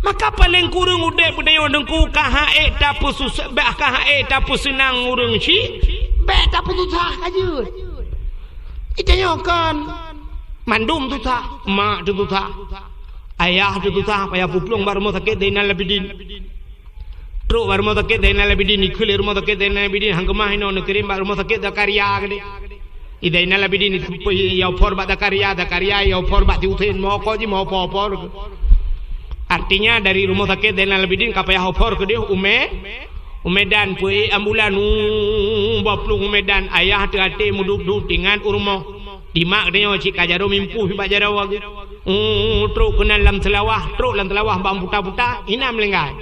Maka paleng kureueng udép geutanyoe Teungku ka han ék tapeususah, bah ka han ék tapeuseunang ureueng chik, bèk tapeususah ka jeuet. Geutanyoe kon mandum susah, mak teususah, ayah teususah, payah peuplueng bak rumoh sakét Zainal Abidin. Trok bak rumoh sakét Zainal Abidin, ikheun lé rumoh sakét Zainal Abidin, han keumah inoe neukirém bak rumoh sakét Zakaria keudéh. Di Zainal Abidin, ya opor bak Zakaria, Zakaria ya opor bak si Husein, meuopor jih, meuopor-opor. Artinya, dari rumoh sakét Zainal Abidin ka payah opor keudéh u Me-, u Medan, peuék ambulan, u, bak plueng u Medan, ayah teuh até meudup-dup tingan u rumoh. Di mak geutanyoe cit ka jaroe mimpuh bak jaroe geuh. U, trok keunan lam Seulawah, trok lam Seulawah bak buta-buta, inan meulinggai.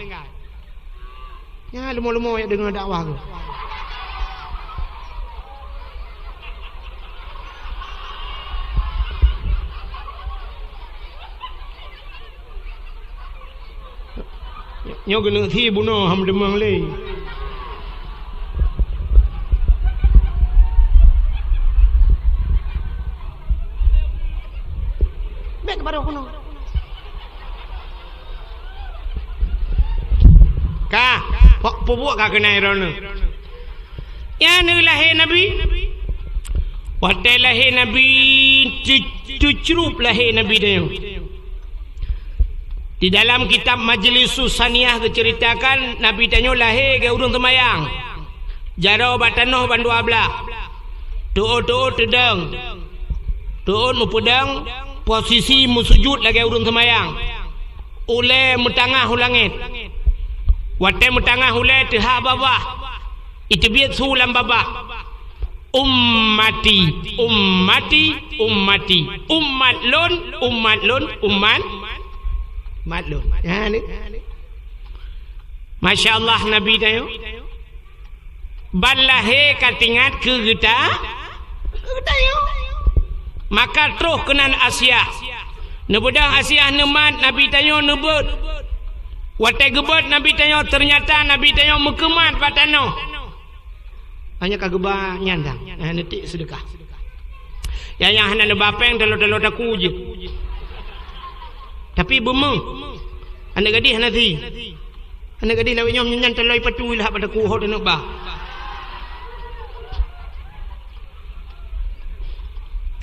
Nyan leumo-leumo jak deungoe dakwah keuh. Nyoe keuneuk sie bunoe han meuteumong lé. Bèk keubaroe keunoe. Ka, pok peubuet ka keunai droeneuh. Nyan lahé Nabi. Watèe lahé Nabi, teu-, teucrup lahé Nabi tanyoe. Di dalam kitab Majlisus Saniah geuceuritakan, Nabi tanyoe lahé lagèe ureueng seumayang. Jaroe bak tanoh bandua blah. Teuôt-teuôt teudong. Teuôt meupeudong, posisi meusujut lagèe ureueng seumayang. Ulèe meutangah u langèt. Watèe meutangah ulèe teuhah babah, iteubiet su lam babah. Ummati, ummati, ummati. Umat lôn, umat lôn, umat, umat lôn. Nyan. Masya Allah, Nabi tanyoe. Ban lahé ka teuingat keu geuta-, keu geutanyoe. Maka troh keunan Asiah. Neubeudôh Asiah neumat, Nabi tanyoe neubeuet. Watèe geubeuet Nabi tanyoe, teunyata Nabi tanyoe meukeumat bak tanoh. Hanya ka geuba nyan dang, eh, neutiek seudeukah. Nyang, nyang hana neuba pèng, taloe-taloe takue jeuet. Tapi beumeuh. Aneuk gadih hana si. Aneuk gadih lawét nyoe nyan taloe patu lah bak takue ho teuneuk ba.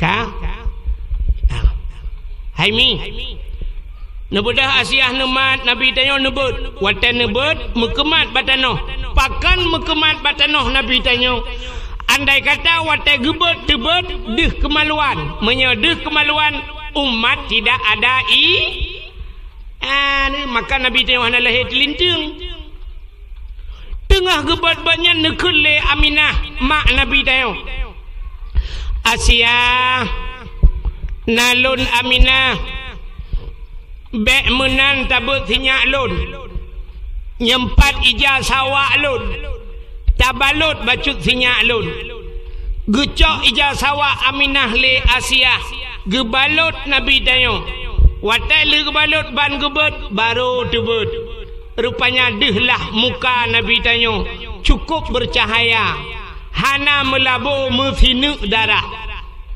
Ka? Hai Mi. Neubeudôh Asiah neumat, Nabi tanyoe neubeuet. Watèe neubeuet, meukeumat bak tanoh. Pakon meukeumat bak tanoh Nabi tanyoe? Andai kata watèe geubeuet teubeuet deuh keumaluan. Meunyoe deuh keumaluan, umat tidak ada i-, anu, maka Nabi tanyoe hana lahé teulinteung. Teungoh geubeuet-beuet nyan neukheun lé Aminah, mak Nabi tanyoe, "Asiah, na lôn Aminah, bèk meunan tabeuet sinyak lôn. Nyeumpat ija sawak lôn, tabalot bacut sinyak lôn." Geucok ija sawak Aminah lé Asiah, geubalot Nabi tanyoe. Watèe lheueh geubalot ban geubeuet, barô teubeuet. Rupanya deuh lah muka Nabi tanyoe cukup bercahaya. hana meulabo meusineuk darah.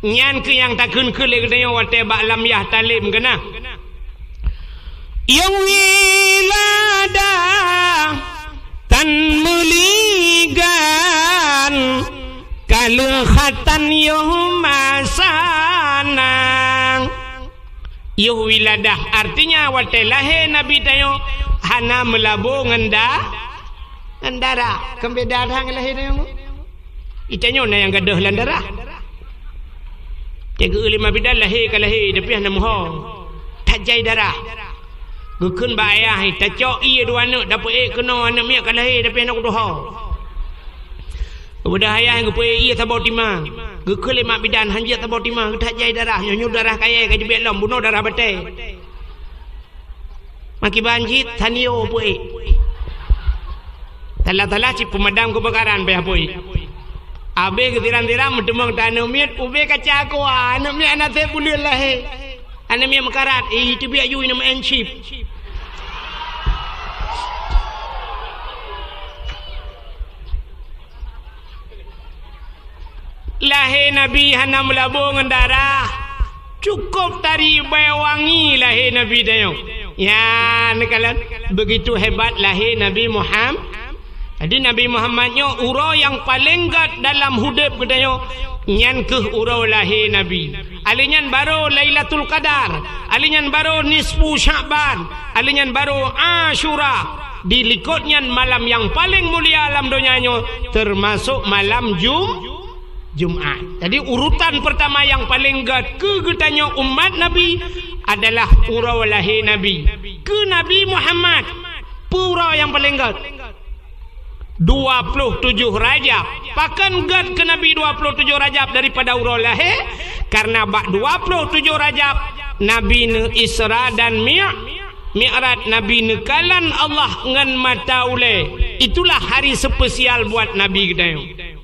Nyan keuh nyang takheun keu lé geutanyoe watée bak lam yah talem keunan. Yoh wiladah tan meuligan, ka lheueh khatan yoh masa na. Yoh wiladah, artinya watée lahé Nabi tanyoe hana meulabo ngon da-, ngon darah. Keu beda that ngon lahé tanyoe. Itanyoe na nyang gadôh lam darah. Teuka lima bidan lahé ka lahé, tapi hana meuho. That jai darah. Geukheun bak ayah, tacok ié dua aneuk, dapeuék keunoe aneuk miet ka lahé, tapi hana kutuho. Keumudian ayah nyang geupeuék ié saboh timang. Geukheun lé mak bidan, hanjeuet saboh timang, geuthat jai darah, nyoe nyoe darah kayée ka jibiet lom, bunoe darah batée. Makiban cit, tanio peuék. Talah-talah cit peumadam keubakaran payah peuék. Abéh geusiram-siram meuteumong tan aneuk miet, ubé kaca koa, aneuk miet hana sép buleuen lahé. Aneuk miet meukarat, eh, teubiet ju ineuk meu'en chip. Lahé Nabi hana meulabo ngon darah. Cukôp tari bée wangi lahé Nabi tanyoe. Ya, neukalon, begitu hebat lahé Nabi Muham-, jadi Nabi Muhammad nyoe uroe nyang paleng gét dalam udeb geutanyoe, nyan keuh uroe lahé Nabi. Alèh nyan barô Lailatul Qadar, alèh nyan barô nisfu Sya'ban, alèh nyan barô Asyura. Di likot nyan malam nyang paleng mulia lam donya nyoe, teumasok malam Jum-, Jumat. Jadi, urutan peurtama nyang paleng gét keu geutanyoe umat Nabi adalah uroe lahé Nabi. Keu Nabi Muhammad, peue uroe nyang paleng gét? Dua ploh tujoh Rajab. Pakon gét keu Nabi dua ploh tujoh Rajab daripada uroe lahé? Karena bak dua ploh tujoh Rajab, Nabi neu-Isra dan Mi-, Mi'raj, Nabi neukalon Allah ngon mata ulée. Itulah hari spesial buat Nabi geutanyoe.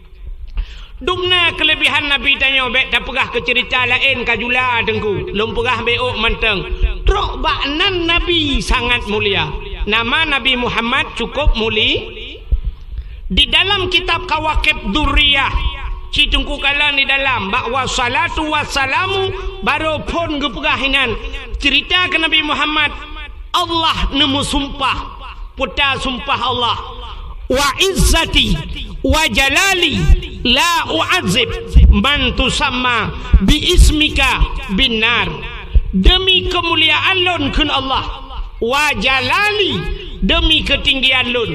Dum na keulebihan Nabi tanyoe, bék tapeugah keu ceurita laén ka jula Teungku. Lôn peugah bék ôk mantong. Trok bak nan Nabi sangat mulia. Nama Nabi Muhammad cukôp muli-, di dalam kitab Kawakib Durriyah, ci Teungku kalon di dalam, bak wassalatu wassalamu, barô phon geupeugah inan. Ceurita keu Nabi Muhammad, Allah neumeusumpah, peue ta sumpah Allah, "Wa izzati wa jalali la u'adzib man tusamma bi ismika bin nar." Demi keumuliaan lôn, kheun Allah, "Wa jalali," demi keutinggian lôn,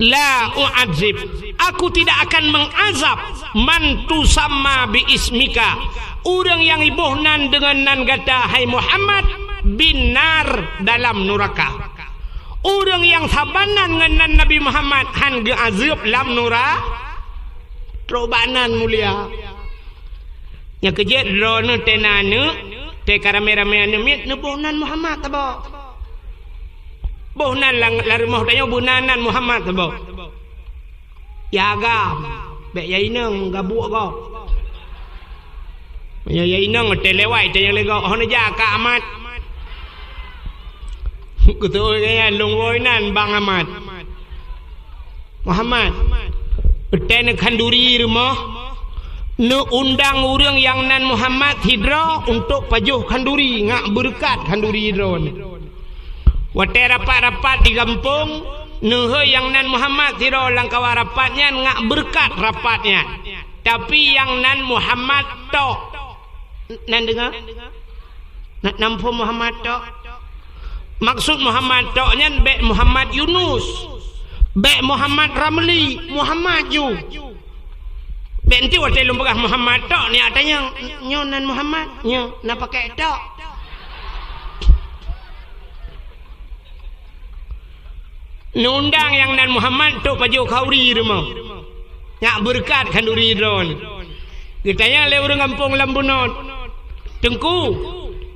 "la u'adzib," aku tidak akan mengazab, "man tusamma bi ismika," ureuëng nyang iboh nan deungon nan gata, hai Muhammad, "bin nar," dalam nuraka. Ureuëng nyang saban nan ngon nan Nabi Muhammad han geuazeueb lam nura-, trok bak nan mulia. Nyang keujeuet droeneuh teuh na aneuk, teuh ka ramé-ramé aneuk miet, neuboh nan Muhammad saboh. Boh nan lam, lam rumoh tanyoe boh nan, nan Muhammad saboh. Ya agam, bék ya inong gabuk gob. Ya, ya inong teuh lewat, teuh nyang lé gob, hana jak ka Ahmad. Kutôi gaya lôn woi nan Bang Ahmad. Muhammad, teuh neukhanduri rumoh, neuundang ureuëng nyang nan Muhammad sidroe untuk pajoh khanduri, ngak beureukat khanduri droeneuh. Watée rapat-rapat di gampông, neuhôi nyang nan Muhammad sidroe lam kawan rapat nyan ngak beureukat rapat nyan. Tapi nyang nan Muhammad tok. Nan deungoe? Na, na muphom Muhammad tok? Maksud Muhammad tok nyan bék Muhammad Yunus, bék Muhammad Ramli, Muhammad ju. Bék nti watée lôn peugah Muhammad tok, nyan tanyong, "Nyoe nan Muhammad?" "Nyoe, na pakèk tok?" Neuundang nyang nan Muhammad untuk pajoh khanduri rumoh. Ngak beureukat khanduri droeneuh. Geutanyong lé ureuëng gampông lam bunoe, "Teungku,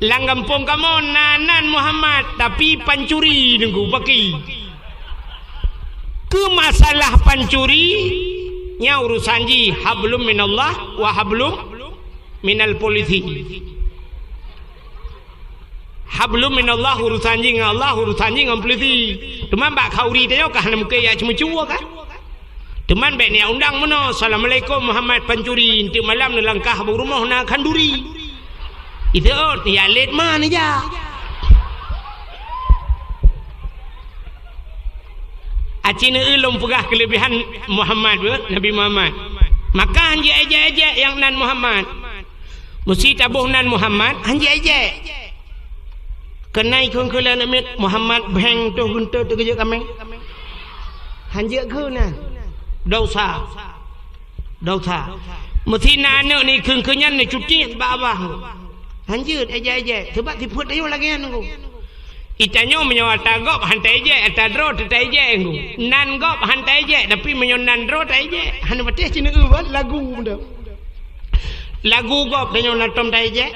lam gampông kamoe na nan Muhammad, tapi pancuri, Teungku, paki." Keu masalah pancuri, nyan urusan jih hablum minallah wa hablum minal polisi. Hablum minallah, urusan jih ngon Allah, urusan jih ngon polisi. Teuma bak khanduri tanyoe ka hana mungken jak ceumeucue kan? Teuma bék neujak undang meunoe, "Assalamualaikum Muhammad Pancuri," enteuk malam neulangkah bak rumoh na khanduri. Itu, oh, ya lét ma neujak. Aci neu lôn peugah keulebihan Muhammad, beuh, Nabi Muhammad. Maka han jeuet éjek-éjek nyang nan Muhammad. Meusi taboh nan Muhammad, han jeuet éjek. Keunan kheun keu lé aneuk miet, "Muhammad Bheng toh geunteut teukeujot kaméng." Han jeuet kheun nan. Dosa. Dosa. Meusi na aneuk ni kheun keu nyan neucuti bak babah. Han jeuet éjek-éjek. Sabab sifeuet tanyoe lagée nyan ngon. Itanyoe meunyoe ata gob han taéjek, ata droe teuh taéjek ngon. Nan gob han taéjek, tapi meunyoe nan droe taéjek. Han patéh cina ubat lagu benda. Lagu gob tanyoe na tom taéjek.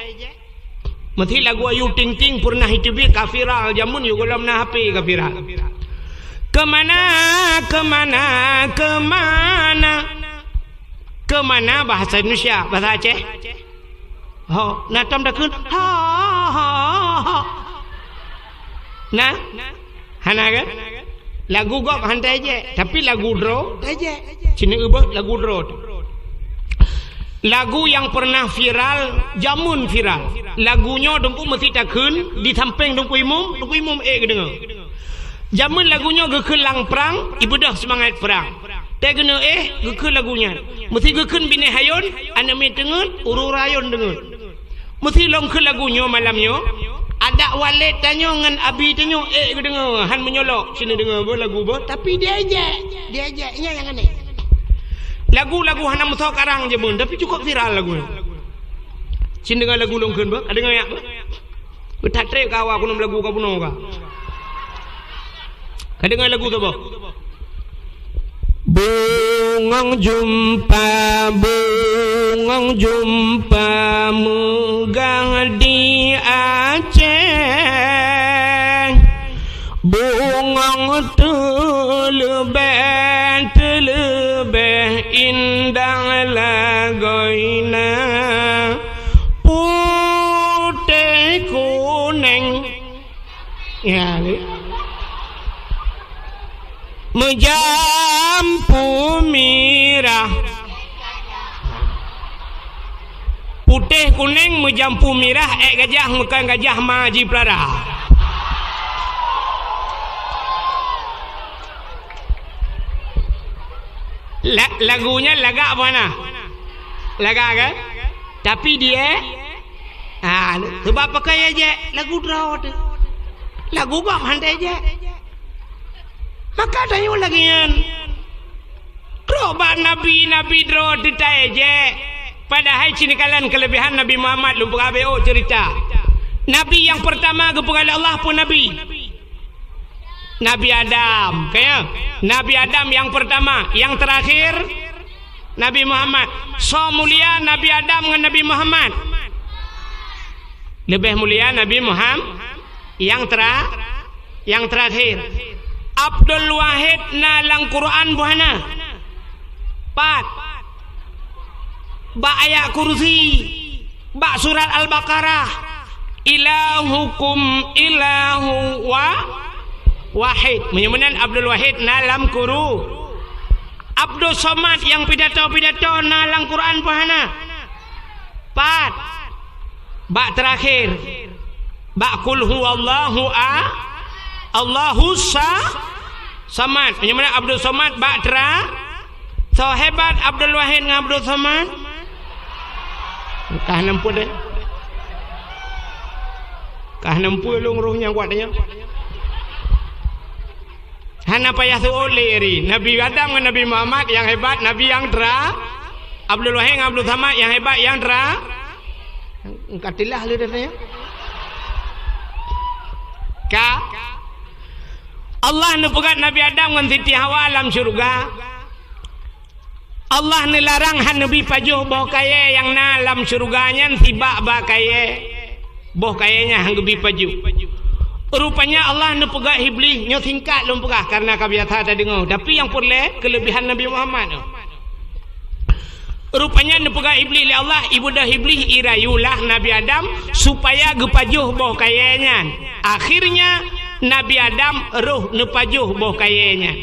Meusi lagu Ayu Ting Ting peureunah iteubiet ka viral, jameun yue gohlom na H P ka viral. Keumana, keumana, keumana? Keumana bahasa Indonesia, bahasa Aceh? Ho, na tom takheun, ha, ha, ha. Na? Hana kan? Lagu gob han taéjek, tapi lagu droe taéjek. Cina ubat lagu droe teuh. Lagu nyang peureunah viral, jameun viral. Lagu nyoe Teungku meusi takheun di sampéng Teungku Imum, Teungku Imum ék geudeungoe. Jameun lagu nyoe geukheun lam prang, ibeudôh seumangat prang. Tée keuneuk éh, geukheun lagu nyan. Meusi geukheun binéh ayôn, aneuk miet teungeut, ureuëng ayôn deungeut. Meusi lôn kheun lagu nyoe malam nyoe, adak walét tanyoe ngon abi tanyoe ék geudeungoe, han meunyoe lok, cina deungoe beuh lagu beuh, tapi diéjek, diéjek, nyan nyang aneh. Lagu-lagu hana meusoe karang jameun, tapi cukup viral lagu nyoe. Cina deungoe lagu lôn kheun beuh, ka deungoe nyak beuh. Beutat trép ka awak kunong lagu ka bunoe ka. Ka deungoe lagu saboh. Bungong jumpa, bungong jumpa meugah di Aceh. Bungong teuleubeh, teuleubeh indah lagoina. Putéh kunéng. Ya, ni. Meujampu mirah. Putéh kunéng meujampu mirah, ék gajah meukan gajah ma jipeulara. La-, lagu nyan lagak bunoe. Lagak kan? Tapi dia, ha, sebab pakai éjek lagu droe teuh. Lagu gob han taéjek. Maka tanyoe lagée nyan. Trok bak nabi-nabi droe teuh taéjek. Padahai cina kalon keulebihan Nabi Muhammad lôn peugah beuh cerita. Nabi nyang peurtama geupeugah lé Allah peue nabi? Nabi Adam, ka ya? Nabi Adam nyang peurtama, nyang teurakhir Nabi Muhammad. Soe mulia Nabi Adam ngon Nabi Muhammad? Leubeh mulia Nabi Muhammad nyang tera-, nyang teurakhir. Abdul Wahid na lam Quran boh hana? Pat. Bak ayat kursi. Bak surat Al-Baqarah, "Ilahukum ilahu wa-, wahid." Meunyoe meunan Abdul Wahid na lam Quru-, Abdul Somad nyang pidato-pidato na lam Quran peue hana? Pat. Bak teurakhir. Bak Qul huwallahu a-, Allahus sa-, Samad. Meunyoe meunan Abdul Somad bak tera-, Soe hebat Abdul Wahid ngon Abdul Somad? Kah neumpeue deh. Kah neumpeue lôn roh nyang kuat nyan. Hana payah seuôt lé ri. Nabi Adam ngon Nabi Muhammad nyang hebat, Nabi nyang tera-, Abdul Wahid ngon Abdul Somad nyang hebat, nyang tera-, ka tilah lé dah nyan. Ka Allah neupeugah Nabi Adam ngon Siti Hawa lam syeuruga. Allah neularang han neubi pajoh boh kayée nyang na lam syeuruga nyan sibak bak kayée, boh kayée nyan han geubi pajoh. Rupanya Allah neupeugah Iblih, nyoe singkat lôn peugah kareuna ka biasa tadeungoe, tapi nyang peureulée keulebihan Nabi Muhammad nyoe. Rupanya neupeugah Iblih lé Allah, ibeudôh Iblih irayulah Nabi Adam supaya geupajoh boh kayée nyan. Akhirnya Nabi Adam roh neupajoh boh kayée nyan.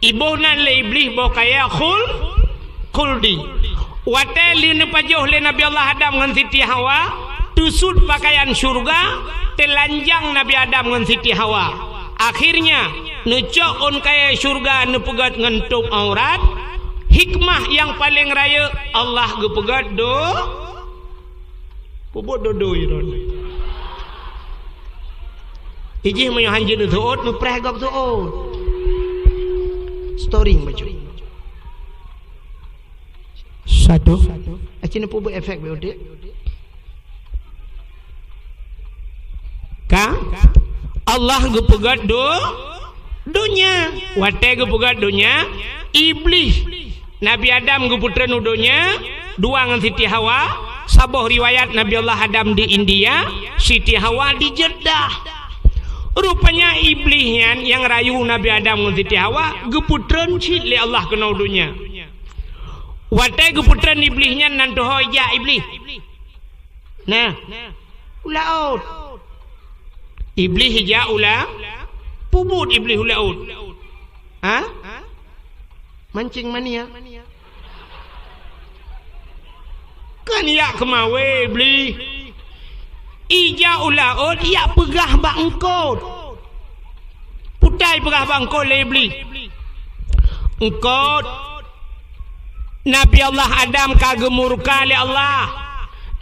Iboh nan lé Iblih boh kayèe khul-, khuldi. Watèe lheueh neupajoh lé Nabi Allah Adam ngon Siti Hawa, teusut pakaian syeuruga, teulanjang Nabi Adam ngon Siti Hawa. Akhirnya, neucok ôn kayèe syeuruga neupeugöt ngon tôb aurat. Hikmah nyang paleng rayeuk, Allah geupeugöt do-, Peubuet dodoi droeneuh. Ijih meunyoe hanjeuet neuseuôt, neupreh gob seuôt. Storing bacut. Satu. Aci neupeubuet efek beudik. Ka? Allah geupeugöt do-, donya. Watèe geupeugöt donya, Iblih Nabi Adam geupeutreun u donya, dua ngon Siti Hawa, saboh riwayat Nabi Allah Adam di India, Siti Hawa di Jeddah. Rupanya Iblih nyan nyang rayu Nabi Adam ngon Siti Hawa, geupeutreun cit lé Allah keunoe u donya. Watèe geupeutreun Iblih nyan nan teuhôi jak Iblih. Nah, u laôt. Iblih ijak u la-, peubuet Iblih u laôt. Ha? Mancing mania. Kan ijak keumawe Iblih. Ijak u laôt, ijak peugah bak eungkôt. Putai peugah bak eungkôt lé Iblih. Eungkôt, Nabi Allah Adam ka geumurka lé Allah.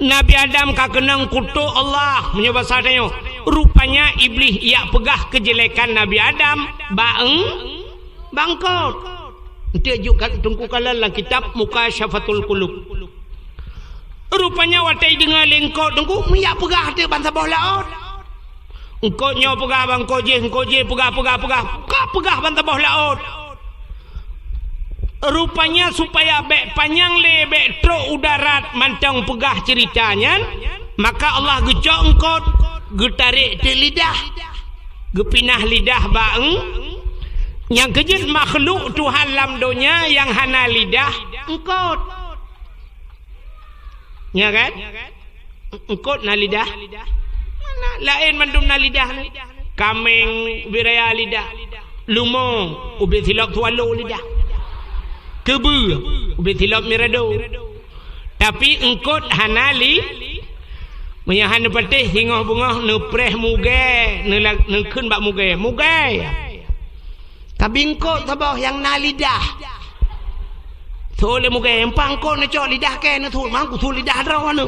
Nabi Adam ka keunong kutok Allah, meunyoe basa tanyoe. Rupanya Iblih ijak peugah keujelekan Nabi Adam bak eung-, bak eungkôt. Eunteuk jok ka-, teungku kalon lam kitab Mukasyafatul Qulub. Rupanya watèe ideungoe lé eungkôt teungku, meujak peugah teuk ban saboh laôt. Eungkôt nyoe peugah bak eungkôt jéh, eungkôt jéh peugah, peugah, peugah, ka peugah ban saboh laôt. Rupanya supaya bèk panyang lé, bèk trok u darat mantong peugah ceurita nyan, maka Allah geucok eungkôt, geutarek teuk lidah, geupinah lidah bak eung-, nyang keujeuet makhluk Tuhan lam donya nyang hana lidah, eungkôt. Nya kan? Eungkôt na lidah? Mana? Laén mandum na lidah ni. Kaméng ubé raya lidah. Leumo ubé silop swallow lidah. Keubeue ubé silop mirado. Tapi eungkôt hana li-, meunyoe hana patéh singoh beungoh neupreh mugée, neula-, neukheun bak mugée. Mugée! Tapi eungkôt saboh nyang na lidah. Thôn lé mugée, empat eungkôt neucok lidah kèe neuthôn, mang kuthôn lidah droeneuh.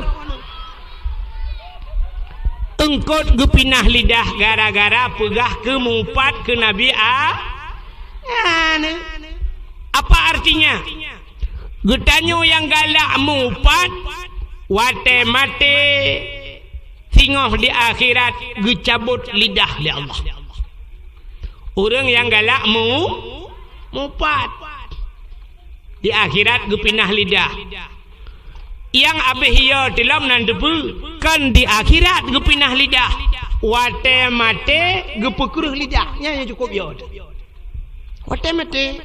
Eungkôt geupinah lidah gara-gara peugah keu mupat keu Nabi A-, Adam. Apa artinya? Geutanyoe nyang galak mupat, watée maté, singoh di akhirat geucabot lidah lé Allah. Ureuëng nyang galak mu-, mupat, di akhirat geupinah lidah. Nyang abéh yo teulom nan teupeue, kon di akhirat geupinah lidah. Watée maté geupeukreueh lidah. Nyan nyang cukôp yo. Watée maté,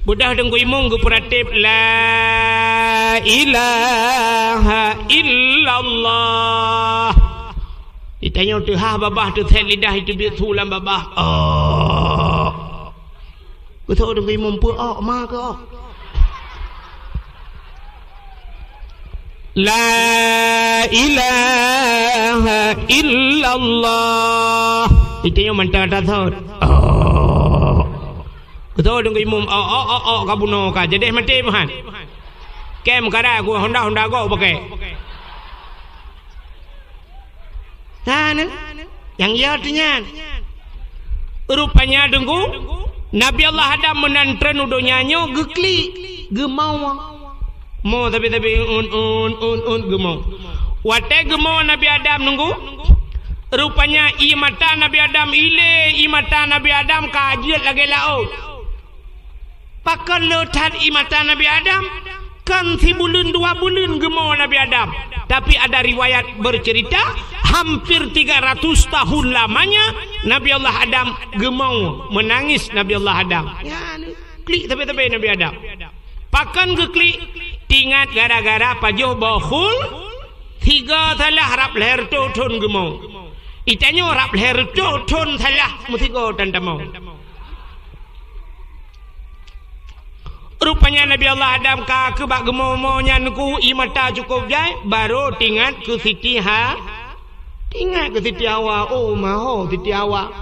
beudôh Teungku Imum geupeuratéb, "La ilaha illallah." Ditanyoe teuhah babah, teuthét lidah, iteubiet su lam babah. Oh. Geutôk Teungku Imum, peue ok, ma keu ok. La ilaha illallah. Itu nyang mantong tasot. Oh. Beutôi Teungku Imum, oh, oh, oh, oh, ka bunoe ka. Jadi maté meuhan. Kem kada ku honda-honda go pakai. Nah, nah. Nyang ya tu nyan. Rupanya Teungku, Nabi Allah Adam meunan treun u donya nyoe geuklik, geumau. Mo tapi-tapi un, un, un, un geumau. Watée geumau Nabi Adam Teungku, rupanya ie mata Nabi Adam ilée, ie mata Nabi Adam ka jeuet lagée laôt. Pakon le that ie mata Nabi Adam? Kon sibuleuen dua buleuen geumau Nabi Adam. Tapi ada riwayat bercerita, hampir tiga ratus tahun lamanya Nabi Allah Adam geumau, menangis Nabi Allah Adam. Ya, klik tapi-tapi Nabi Adam. Pakon geuklik? Tingat gara-gara pajoh boh khul, tiga salah rab lhèe reutôh thon geumau. Itanyoe rab lhèe reutôh thon salah meusigoe tan tamau. Rupanya Nabi Allah Adam ka keu bak geumo-mo nyan ku, ie mata cukôp jai, barô tingat keu Siti Ha-, tingat keu Siti Hawa. Oh, ma ho Siti Hawa.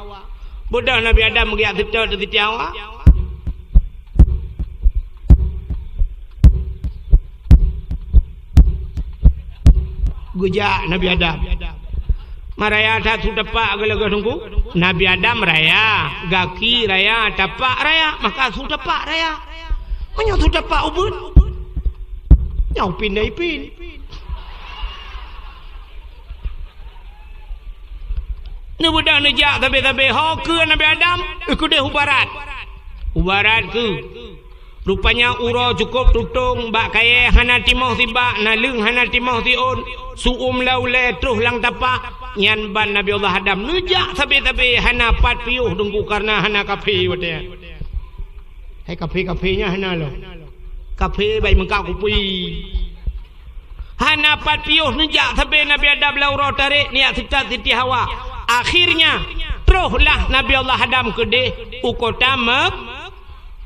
Beudôh Nabi Adam geujak seutôt Siti Hawa. Geujak Nabi Adam. Maraya that su tapak geulagah teungku. Nabi Adam raya, gaki raya, tapak raya, maka su tapak raya. Meunyoe su tapak ubeut, nyoe pin dai pin. Neubeudôh neujak sabe-sabe, ho keue Nabi Adam, keudeh u barat. U barat keue. Rupanya uroe cukôp tutong bak kayée hana timoh sibak, naleueng hana timoh siôn, su'um lam ulée troh lam tapak, nyan ban Nabi Allah Adam neujak sabe-sabe hana pat piôh teungku kareuna hana kaphé watée nyan. Hai kaphé-kaphé nyan hana lom. Kaphé bai meungkap kupi. Hana pat piôh neujak sabe Nabi Adam lam uroe tarek neujak seutôt Siti Hawa. Akhirnya, troh lah Nabi Allah Adam keudeh u kota Mek-,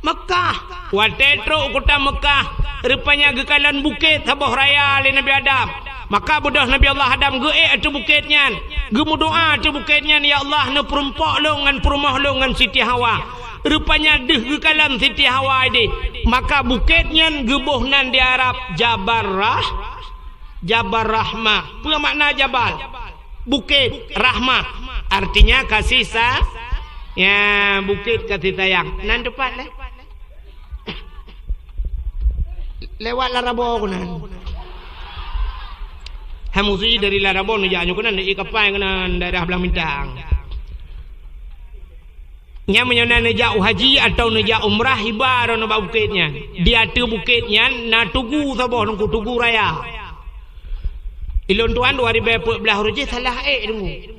Mekah. Watée trok u kota Mekah, rupanya geukalon bukét saboh raya lé Nabi Adam. Maka beudôh Nabi Allah Adam geuék ateueh bukét nyan, geumeudoá ateueh bukét nyan, "Ya Allah, neupeurumpok lôn ngon peurumoh lôn ngon Siti Hawa." Rupanya deuh geukalon Siti Hawa ideh, maka bukét nyan geuboh nan di Arab Jabal Rah-, Jabal Rahmah. Peue makna jabal? Bukét, rahmah, artinya kasih sa-, ya, bukét kasih sayang. Nan teupat lé? Lewat Larabo keunan. Hai musi dari Larabo neujak nyoe keunan, di kapai keunan daerah Blang Bintang. Nyan meunyoe na neujak u haji atawa neujak umrah, iba droeneuh bak bukét nyan. Di ateueh bukét nyan na tugu saboh teungku, tugu raya. Ilôn tuan dua ribée peuet blaih uroe jih salah ék teungku.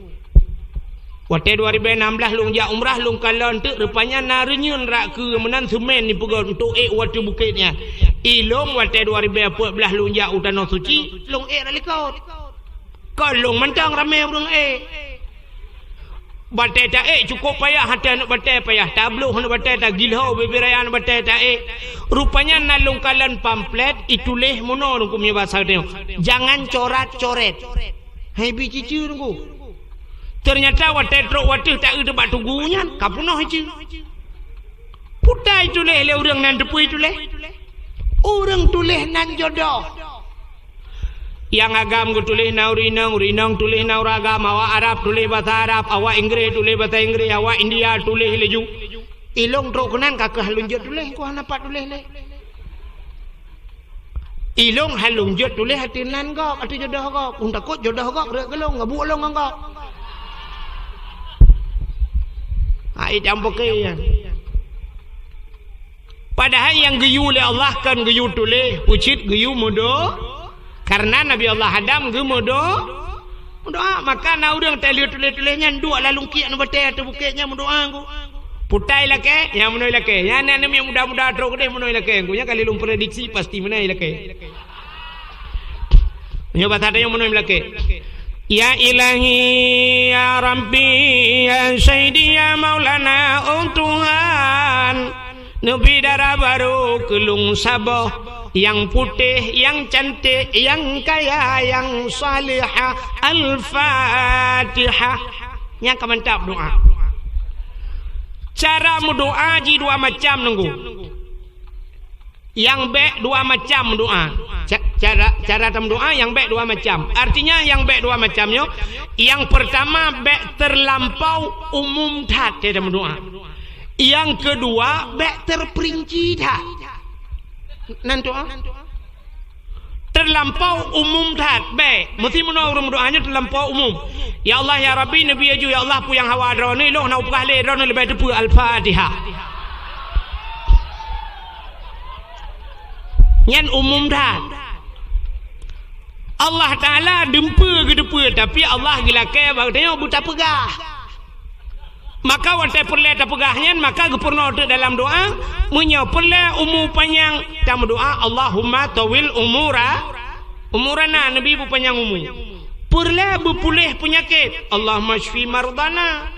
Watée dua ribée nam blaih lôn jak umrah, lôn kalon teuk, rupanya na reunyeun rak keue meunan seumén jipeugöt untuk ék u ateueh bukét nyan. Ilôn watée dua ribée peuet blaih lôn jak u Tanoh Suci, lôn ék rak likot. Kon lôn mantong ramé ureuëng ék. Batée taék cukôp payah, até aneuk batée payah, tabloh aneuk batée, tagilho bibé raya aneuk batée taék. Rupanya na lôn kalon pamflet ituléh meunoe teungku, meunyoe basa geutanyoe, "Jangan corat-coret." Hai bi ciceue teungku. Teunyata watée trok wateuh taeu teubak tugu nyan, ka peunoh iceue. Peue ta ituléh lé ureuëng nan, teupeue ituléh? Ureuëng tuléh nan jodoh. Nyang agam geutuléh na ureuëng inong, ureuëng inong tuléh na ureuëng agam, awak Arab tuléh basa Arab, awak Inggréh tuléh basa Inggréh, awak India tuléh laju. Ilôn trok keunan ka keuh lôn jeuet tuléh, ku hana pat tuléh lé. Ilôn han lôn jeuet tuléh ateueh nan gob, ateueh jodoh gob. Ulôn takot jodoh gob rhot keu lôn, geubuet lôn ngon gob. Ai dam pokée nyan. Padahai nyang geuyue lé Allah kon geuyue tuléh, peucit geuyue meudo-, karena Nabi Allah Adam geumeudo-, meudoá. Maka na ureuëng taleuet tuléh-tuléh nyan duek lam lungkiek nibak batée ateueh bukét nyan meudoá ngon. Peue ta ilakée, nyang meunoe ilakée. Nyan aneuk muda-muda trok keudeh meunoe ilakée. Nyan ka lheueh lôn prediksi pasti meunoe ilakée. Nyoe basa tanyoe meunoe meulakée. Ya Ilahi, ya Rabbi, ya Sayyidi, ya Maulana, oh Tuhan, neubi dara barô keu lôn saboh, nyang putéh, nyang canték, nyang kaya, nyang salihah. Al-Fatihah. Nyang ka mantap doá. Cara meudoá jih dua macam teungku. Nyang bék dua macam meudoá. Ca-, cara, cara tameudoá nyang bék dua macam. Artinya nyang bék dua macam nyoe, nyang peurtama bék teulampau umum that tameudoá. Nyang keudua bék teupeurinci that. Nan doá? Teulampau umum that, bék. Meusti meunoe ureuëng meudoá nyoe teulampau umum. Ya Allah, ya Rabbi, neubi laju, ya Allah, peue nyang hawa droeneuh, ilôn hana peugah lé, droeneuh leubeh teupeue. Al-Fatihah. Nyan umum that. Allah Taala dumpeue geuteupeue, tapi Allah geulakée bak geutanyoe beutapeugah. Maka watée peureulée tapeugah nyan, maka geupeurunoe teuk dalam doá, meunyoe peureulée umu panyang, tameudoá, "Allahumma tawil umura-, umurana," neubi beupanyang umu. Peureulée beupuléh peunyakét, "Allahumma syfi mardana."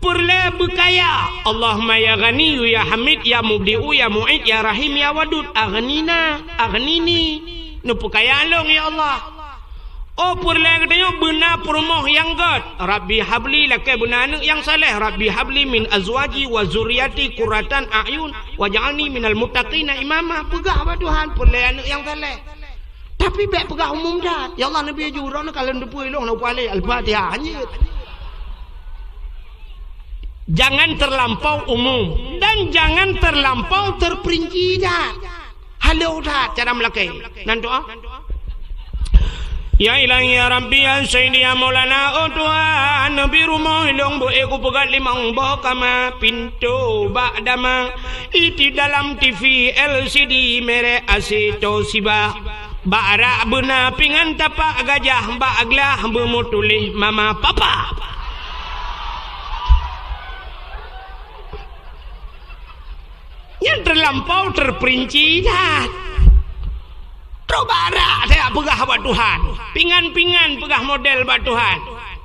Peureulée beukaya. Allahumma ya Ghaniyyu ya Hamid ya Mubdi'u ya Mu'id ya Rahim ya Wadud. Aghnina, aghnini. Neupeukaya lôn, ya Allah. Oh, peureulée geutanyoe beuna peurumoh nyang gét. Rabbi habli, lakée beuna aneuëk nyang saleh. Rabbi habli min azwaji wa zurriyati qurratan a'yun waj'alni minal muttaqina imama. Peugah bak Tuhan, peureulée aneuëk nyang saleh. Tapi bék peugah umum that. Ya Allah, Nabi jurong na kalon deupui long na upale Al-Fatihah. Hanyut. Jangan terlampau umum dan jangan terlampau terperinci that. Halôh that cara meulakée. Nan doa. Ya Ilahi, ya Rabbi, ya Sayyidi, ya Maulana, oh Tuhan, neubi rumoh ilong beu ék kupeugah limong boh kama, pintoe bak dama, iti dalam T V L C D merek A C Toshiba. Bak rak beuna pingan tapak gajah, bak glah beumeutuléh mama papa. Nyan terlampau terperinci that. Trok bak rak that peugah bak Tuhan. Pingan-pingan peugah model bak Tuhan.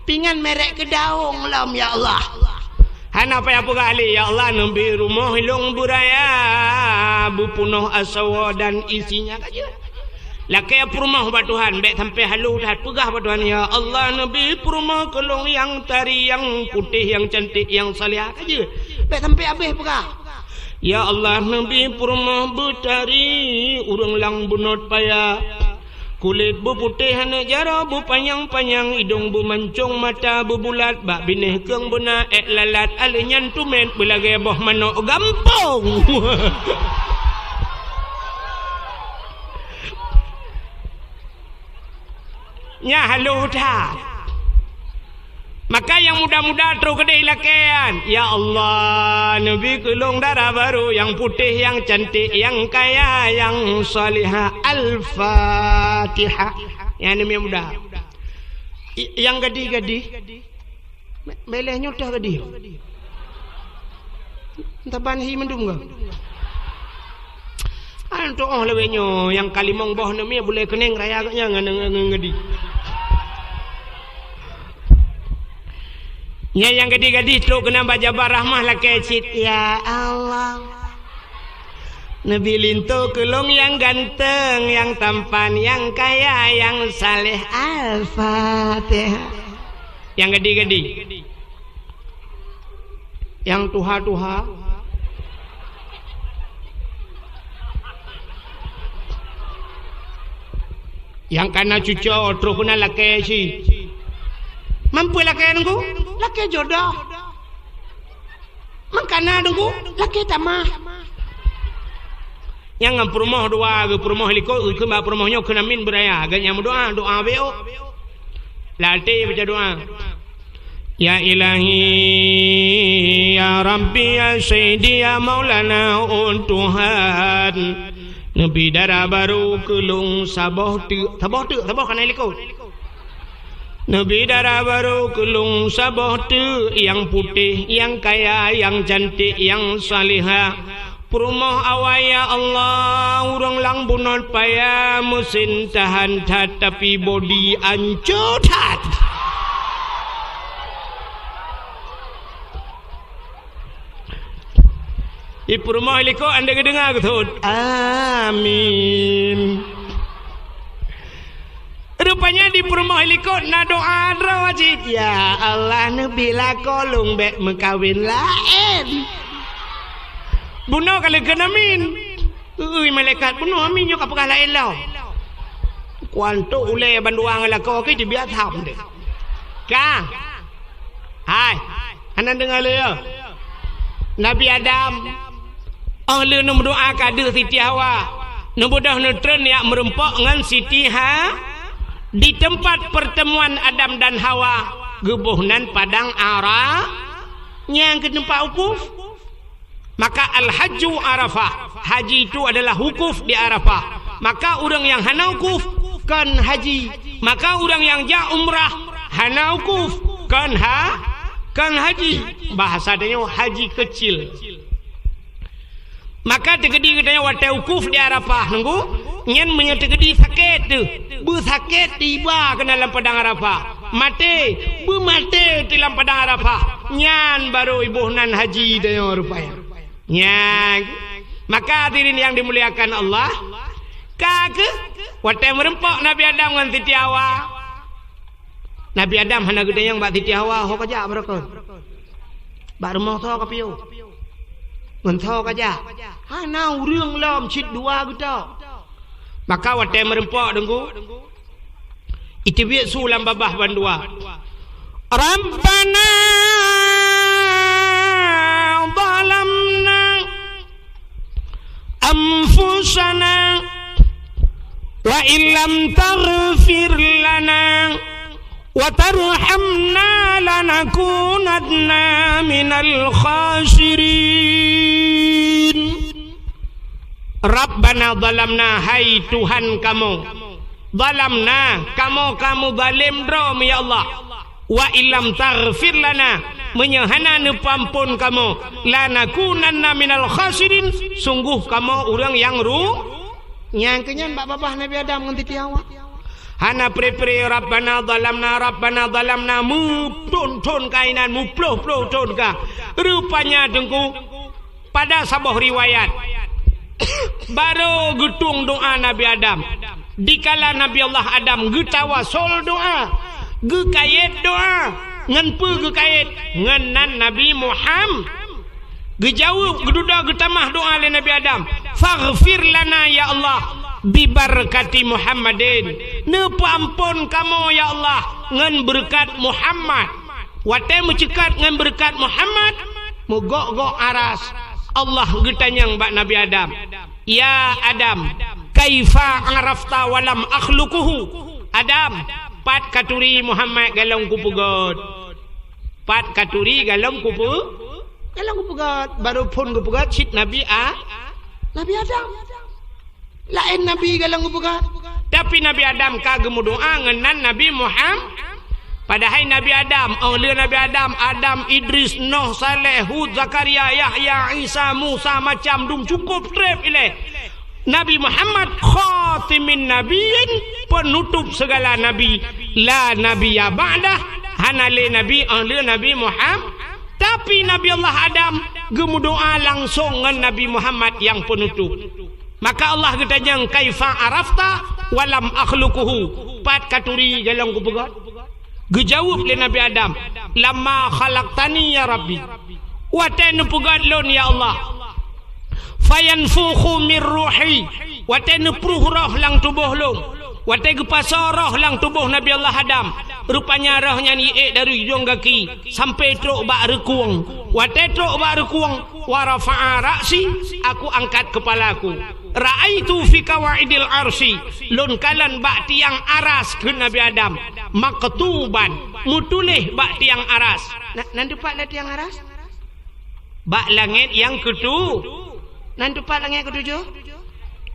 Pingan merek keudaong lom, ya Allah. Hana payah peugah lé, ya Allah, neubi rumoh ilong beuraya, beupeunoh asawa dan isinya. Ka jeuet. Lakée peurumoh bak Tuhan, bék sampai halôh that peugah bak Tuhan, ya Allah, neubi peurumoh keu lôn nyang tari, nyang putéh, nyang cantik, nyang salihah. Ka jeuet. Bék sampai habéh peugah. Ya Allah, neubi peurumoh beutari, ureuëng lang bunot paya. Kulét beuputéh hana jaroe, beupanyang-panyang idong, beumancong mata, beubulat bak binéh keueng beuna ék lalat, alèh nyan tumét beulagée boh manok gampông. Nyan halôh that. Maka nyang muda-muda trok keudeh lakée nyan, "Ya Allah, neubi keu lôn dara barô nyang putéh, nyang cantik, nyang kaya, nyang salihah." Al-Fatihah. Nyan aneuk muda. I-, nyang gadih-gadih. Me-, meleh nyoe teuh gadih. Taban hi mandum ka. An tuoh lawét nyoe nyang ka limong boh neumie bulée keuneng raya geuh nyan ngon, ngon, ngon gadih. Nyan nyang gadih-gadih trok keunan bak Jabal Rahmah lakée cit, "Ya Allah, neubi linto keu lôn nyang ganteng, nyang tampan, nyang kaya, nyang saleh." Al-Fatihah. Nyang gadih-gadih. Nyang tuha-tuha. Nyang kana cuco trok keunan lakée cit. Mampu lakée nunggu? Lakée jodoh. Mangkana deungoe lakée tamah. Nyang ngon peurumoh dua, geu peurumoh likot, geu keumbang peurumoh nyoe keunan min beuraya, geuh nyang meudoa, doa beuôt. Lam até baca doa. Ya Ilahi, ya Rabbi, ya Sayyidi, ya Maulana, oh Tuhan. Neubi dara barô keu lôn saboh teuk. Saboh teuk, saboh kana likot. Neubi dara barô keu lôn saboh teuk, nyang putéh, nyang kaya, nyang cantik, nyang salihah. Peurumoh awai, ya Allah, ureuëng lang bunot paya, meusen tahan that, tapi bodi anco that. Di peurumoh likot anda geudeungoe geuthot. Amin. Rupanya di peurumoh likot na doa droe cit, "Ya Allah, neubi lakoe lôn bék meukawen laén." Bunoe ka lheueh kheun amin. Ui, malaikat, bunoe amin nyoe ka peugah laén lom. Kuantok ulée bandua ngon lakoe keu jibiet tham deh. Ka. Hai, hana deungoe lé, ya? Nabi Adam, óh lheueh neumeudoa keu adeuh Siti Hawa, neubeudôh neutreun jak meurumpok ngon Siti Ha-, di teumpat peurteumuan Adam dan Hawa, geuboh nan Padang Ara-, nyang keu teumpat wukuf. Maka al-hajju Arafah, haji itu adalah wukuf di Arafah. Maka ureuëng nyang hana wukuf kon haji. Maka ureuëng nyang jak umrah hana wukuf kon ha-, kon haji. Bahasa tanyoe haji keucil. Maka teukeudi geutanyoe watée wukuf di Arafah nunggu, nyan meunyoe teukeudi sakét teuh, beusakét tiba keunan lam padang Arafah. Maté, beumaté di lam padang Arafah. Nyan barô iboh nan haji tanyoe rupanya. Nyan. Maka hadirin yang dimuliakan Allah, ka keuh watée meureumpok Nabi Adam ngon Siti Hawa. Nabi Adam hana geutanyong bak Siti Hawa, "Ho kajak baroe kon? Bak rumoh soe kapiôh? Ngon soe kajak?" Hana, ureuëng lom cit dua geutok. Maka watée meureumpok deungku, iteubiet su lam babah bandua. Rabbana zalamna anfusana wa illam taghfir lana wa tarhamna lanakunanna minal khasirin. Rabbana zalamna, hai Tuhan kamoe, zalamna, kamoe ka meuzalim droe, ya Allah. Wa illam taghfir lana, meunyoe hana neupeuamphon kamoe, lanakunanna minal khasirin, sunggoh kamoe ureuëng nyang ru-, nyang keunyan bak babah Nabi Adam ngon Siti Hawa. Hana pre-pre, Rabbana zalamna, Rabbana zalamna, meuthon-thon ka inan, meuploh-ploh thon ka. Rupanya teungku, pada saboh riwayat, barô geutueng doa Nabi Adam. Dikala Nabi Allah Adam geutawasol doa, geukayét doa, ngon peue geukayét? Ngon nan Nabi Muham-, Geujaweueb, geududoe geutamah doa lé Nabi Adam, "Faghfir lana ya Allah, bibarakati Muhammadin." Neupeuamphon kamoe ya Allah ngon beureukat Muhammad. Watée meuceukat ngon beureukat Muhammad, meugok-gok aras, Allah geutanyong bak Nabi Adam, "Ya Adam, kaifa arafta walam akhluquhu?" Adam, pat katuri Muhammad golom kupeugét? Pat katuri golom kupe-, golom kupeugét, barô phon geupeugét cit Nabi A-, Nabi Adam. Laén nabi golom geupeugét. Tapi Nabi Adam ka geumeudoa ngon nan Nabi Muham-, padahai Nabi Adam, óh lheueh Nabi Adam, Adam, Idris, Noh, Saleh, Hud, Zakaria, Yahya, Isa, Musa, macam dum cukôp treb ilée. Nabi Muhammad khatimin nabiyyin, penutup segala nabi, la nabiyya ba'dah, hana lé nabi óh lheueh Nabi Muham-, tapi Nabi Allah Adam geumeudoa langsong ngon Nabi Muhammad nyang penutup. Maka Allah geutanyong, "Kaifa arafta walam akhluquhu?" Pat katuri golom kupeugét? Geujaweueb lé Nabi Adam, "Lamma khalaqtani ya Rabbi." Watée neupeugét lôn ya Allah. "Fayanfukhu mir ruhi." Watée neupruh roh lam tuboh lôn. Watée geupasoe roh lam tuboh Nabi Allah Adam. Rupanya roh nyan jiék dari ujong gaki sampai trok bak reukueng. Watée trok bak reukueng, "Wa rafa'a ra'si," aku angkat keupalaku. "Ra'aitu fi qawaidil arsy," lôn kalon bak tiang aras, kheun Nabi Adam, "maktuban," meutuléh bak tiang aras. Na, nan teupat na tiang aras? Bak langét nyang keutu-, nan teupat langét keutujoh?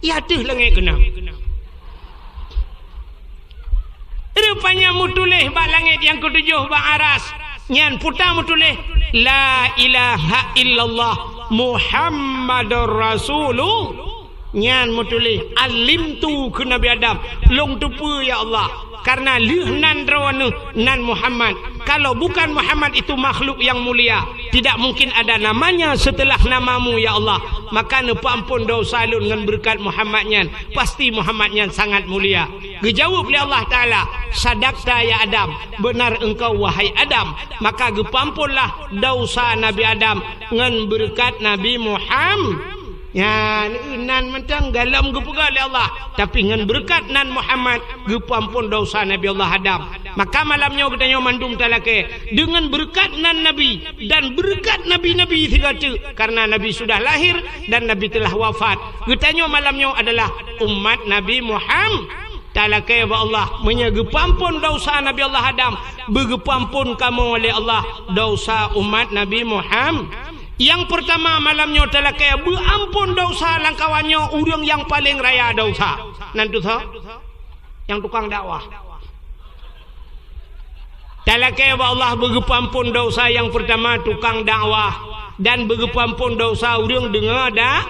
Di ateueh langét keunam. Rupanya meutuléh bak langét nyang keutujoh bak aras. Nyan peue ta meutuléh, "La ilaha illallah Muhammadur Rasulullah." Nyan meutuléh, "Alimtu," kheun Nabi Adam, "Lôn teupeue ya Allah, karena lheueh nan droeneuh nan Muhammad. Kalau bukan Muhammad itu makhluk yang mulia, tidak mungkin ada namanya setelah namamu ya Allah. Maka neupeuamphon dosa lôn ngon beureukat Muhammad nyan, pasti Muhammad nyan sangat mulia." Geujaweueb lé Allah Taala, "Sadaqta ya Adam, benar engkau wahai Adam." Maka geupeuamphonlah dosa Nabi Adam ngon beureukat Nabi Muham-, nyan, nan mantong golom geupeugah lé Allah, tapi ngon beureukat nan Muhammad geupeuamphon dosa Nabi Allah Adam. Maka malam nyoe geutanyoe mandum talakée deungon beureukat nan Nabi dan beureukat nabi-nabi sigoe teuk, karena Nabi sudah lahir dan Nabi telah wafat. Geutanyoe malam nyoe adalah umat Nabi Muham-, talakée bak Allah, meunyoe geupeuamphon dosa Nabi Allah Adam, beugeupeuamphon kamoe lé Allah dosa umat Nabi Muham-, Nyang peurtama malam nyoe talakée beuamphon dosa lam kawan nyoe ureuëng nyang paleng raya dosa. Nan tu soe? Nyang tukang dakwah. Talakée bak Allah beugeupeuamphon dosa nyang peurtama tukang dakwah, dan beugeupeuamphon dosa ureuëng deungoe da-,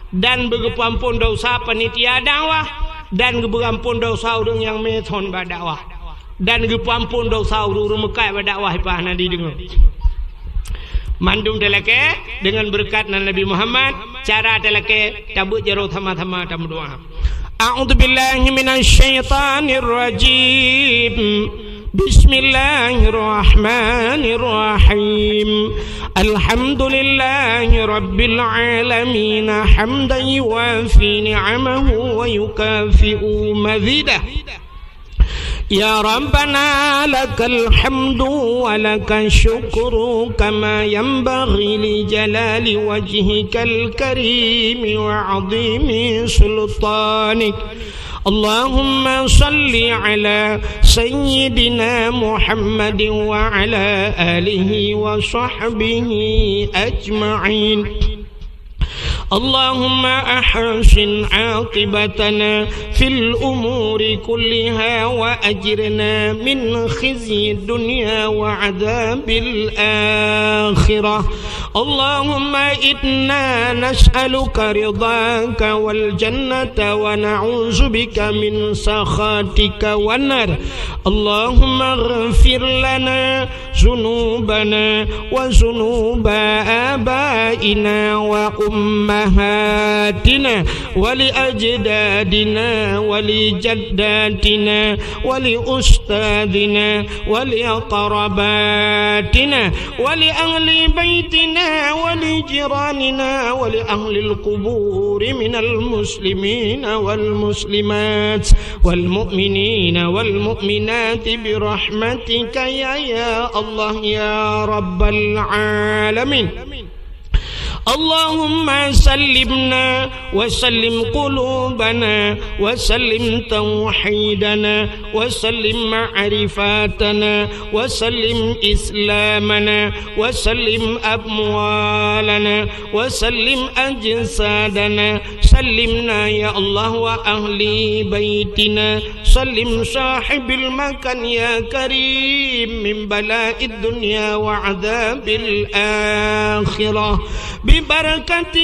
dan beugeupeuamphon dosa panitia dakwah, dan beugeupeuamphon dosa ureuëng nyang meuthon bak dakwah. Dan geupeuamphon desya ureuëng-ureuëng meukat bak dakwah ipah na jideungoe. Mandum talakée deungon beureukat nan Nabi Muhammad, cara talakée tabeuet jaroe sama-sama tameudoá. A'udzubillahi minasyaitanirrajim. Bismillahirrahmanirrahim. Alhamdulillahi rabbil alamin, hamdan yuwafi ni'amahu wa yukafi'u mazidah. يا ربنا لك الحمد ولك الشكر كما ينبغي لجلال وجهك الكريم وعظيم سلطانك. اللهم صل على سيدنا محمد وعلى آله وصحبه أجمعين. اللهم أحسن عاقبتنا في الأمور كلها وأجرنا من خزي الدنيا وعذاب الآخرة. اللهم إنا نسألك رضاك والجنة ونعوذ بك من سخطك والنار. اللهم اغفر لنا ذنوبنا وذنوب آبائنا وأمهاتنا ولأجدادنا ولجداتنا ولأستاذنا ولأقرباتنا ولأهل بيتنا ولجيراننا ولأهل القبور من المسلمين والمسلمات والمؤمنين والمؤمنات برحمتك يا، يا الله يا رب العالمين. اللهم سلمنا وسلم قلوبنا وسلم توحيدنا وسلم معرفتنا وسلم إسلامنا وسلم أموالنا وسلم أجسادنا. سلمنا يا الله وأهل بيتنا. سلم صاحب المكان يا كريم من بلاء الدنيا وعذاب الآخرة. ببركة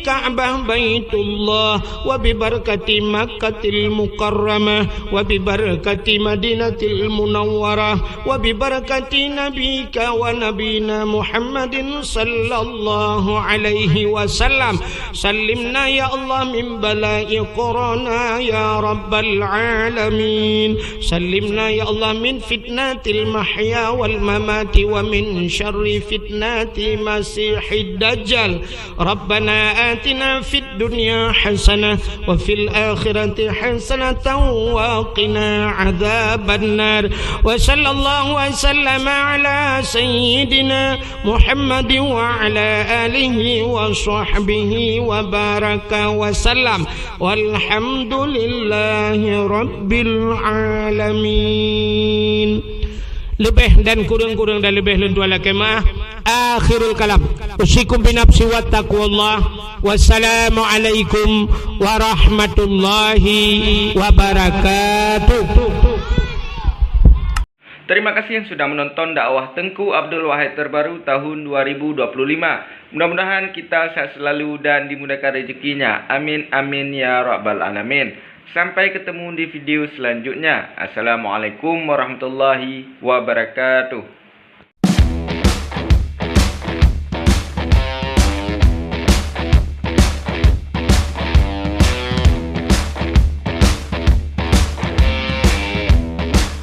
كعبة بيت الله وببركة مكة المكرمة وببركة مدينة المنورة وببركة نبيك ونبينا محمد صلى الله عليه وسلم. سلمنا يا الله من بلاء كورونا يا رب العالمين. سلمنا يا الله من فتنة المحيا والممات ومن شر فتنة مسيح الدجال. ربنا آتنا في الدنيا حسنة وفي الآخرة حسنة وقنا عذاب النار. وصلى الله وسلم على سيدنا محمد وعلى آله وصحبه وبارك وسلم. والحمد لله رب العالمين. Leubeh dan kureueng-kureueng dan leubeh lôn tuan lakée meu'ah. Akhirul kalam. Usikum binafsi wa taqwallah. Wassalamualaikum warahmatullahi wabarakatuh. Terima kasih yang sudah menonton dakwah Tengku Abdul Wahid terbaru tahun dua ribu dua puluh lima. Mudah-mudahan kita sehat selalu dan dimudahkan rezekinya. Amin, amin, ya rabbal alamin. Sampai ketemu di video selanjutnya. Assalamualaikum warahmatullahi wabarakatuh.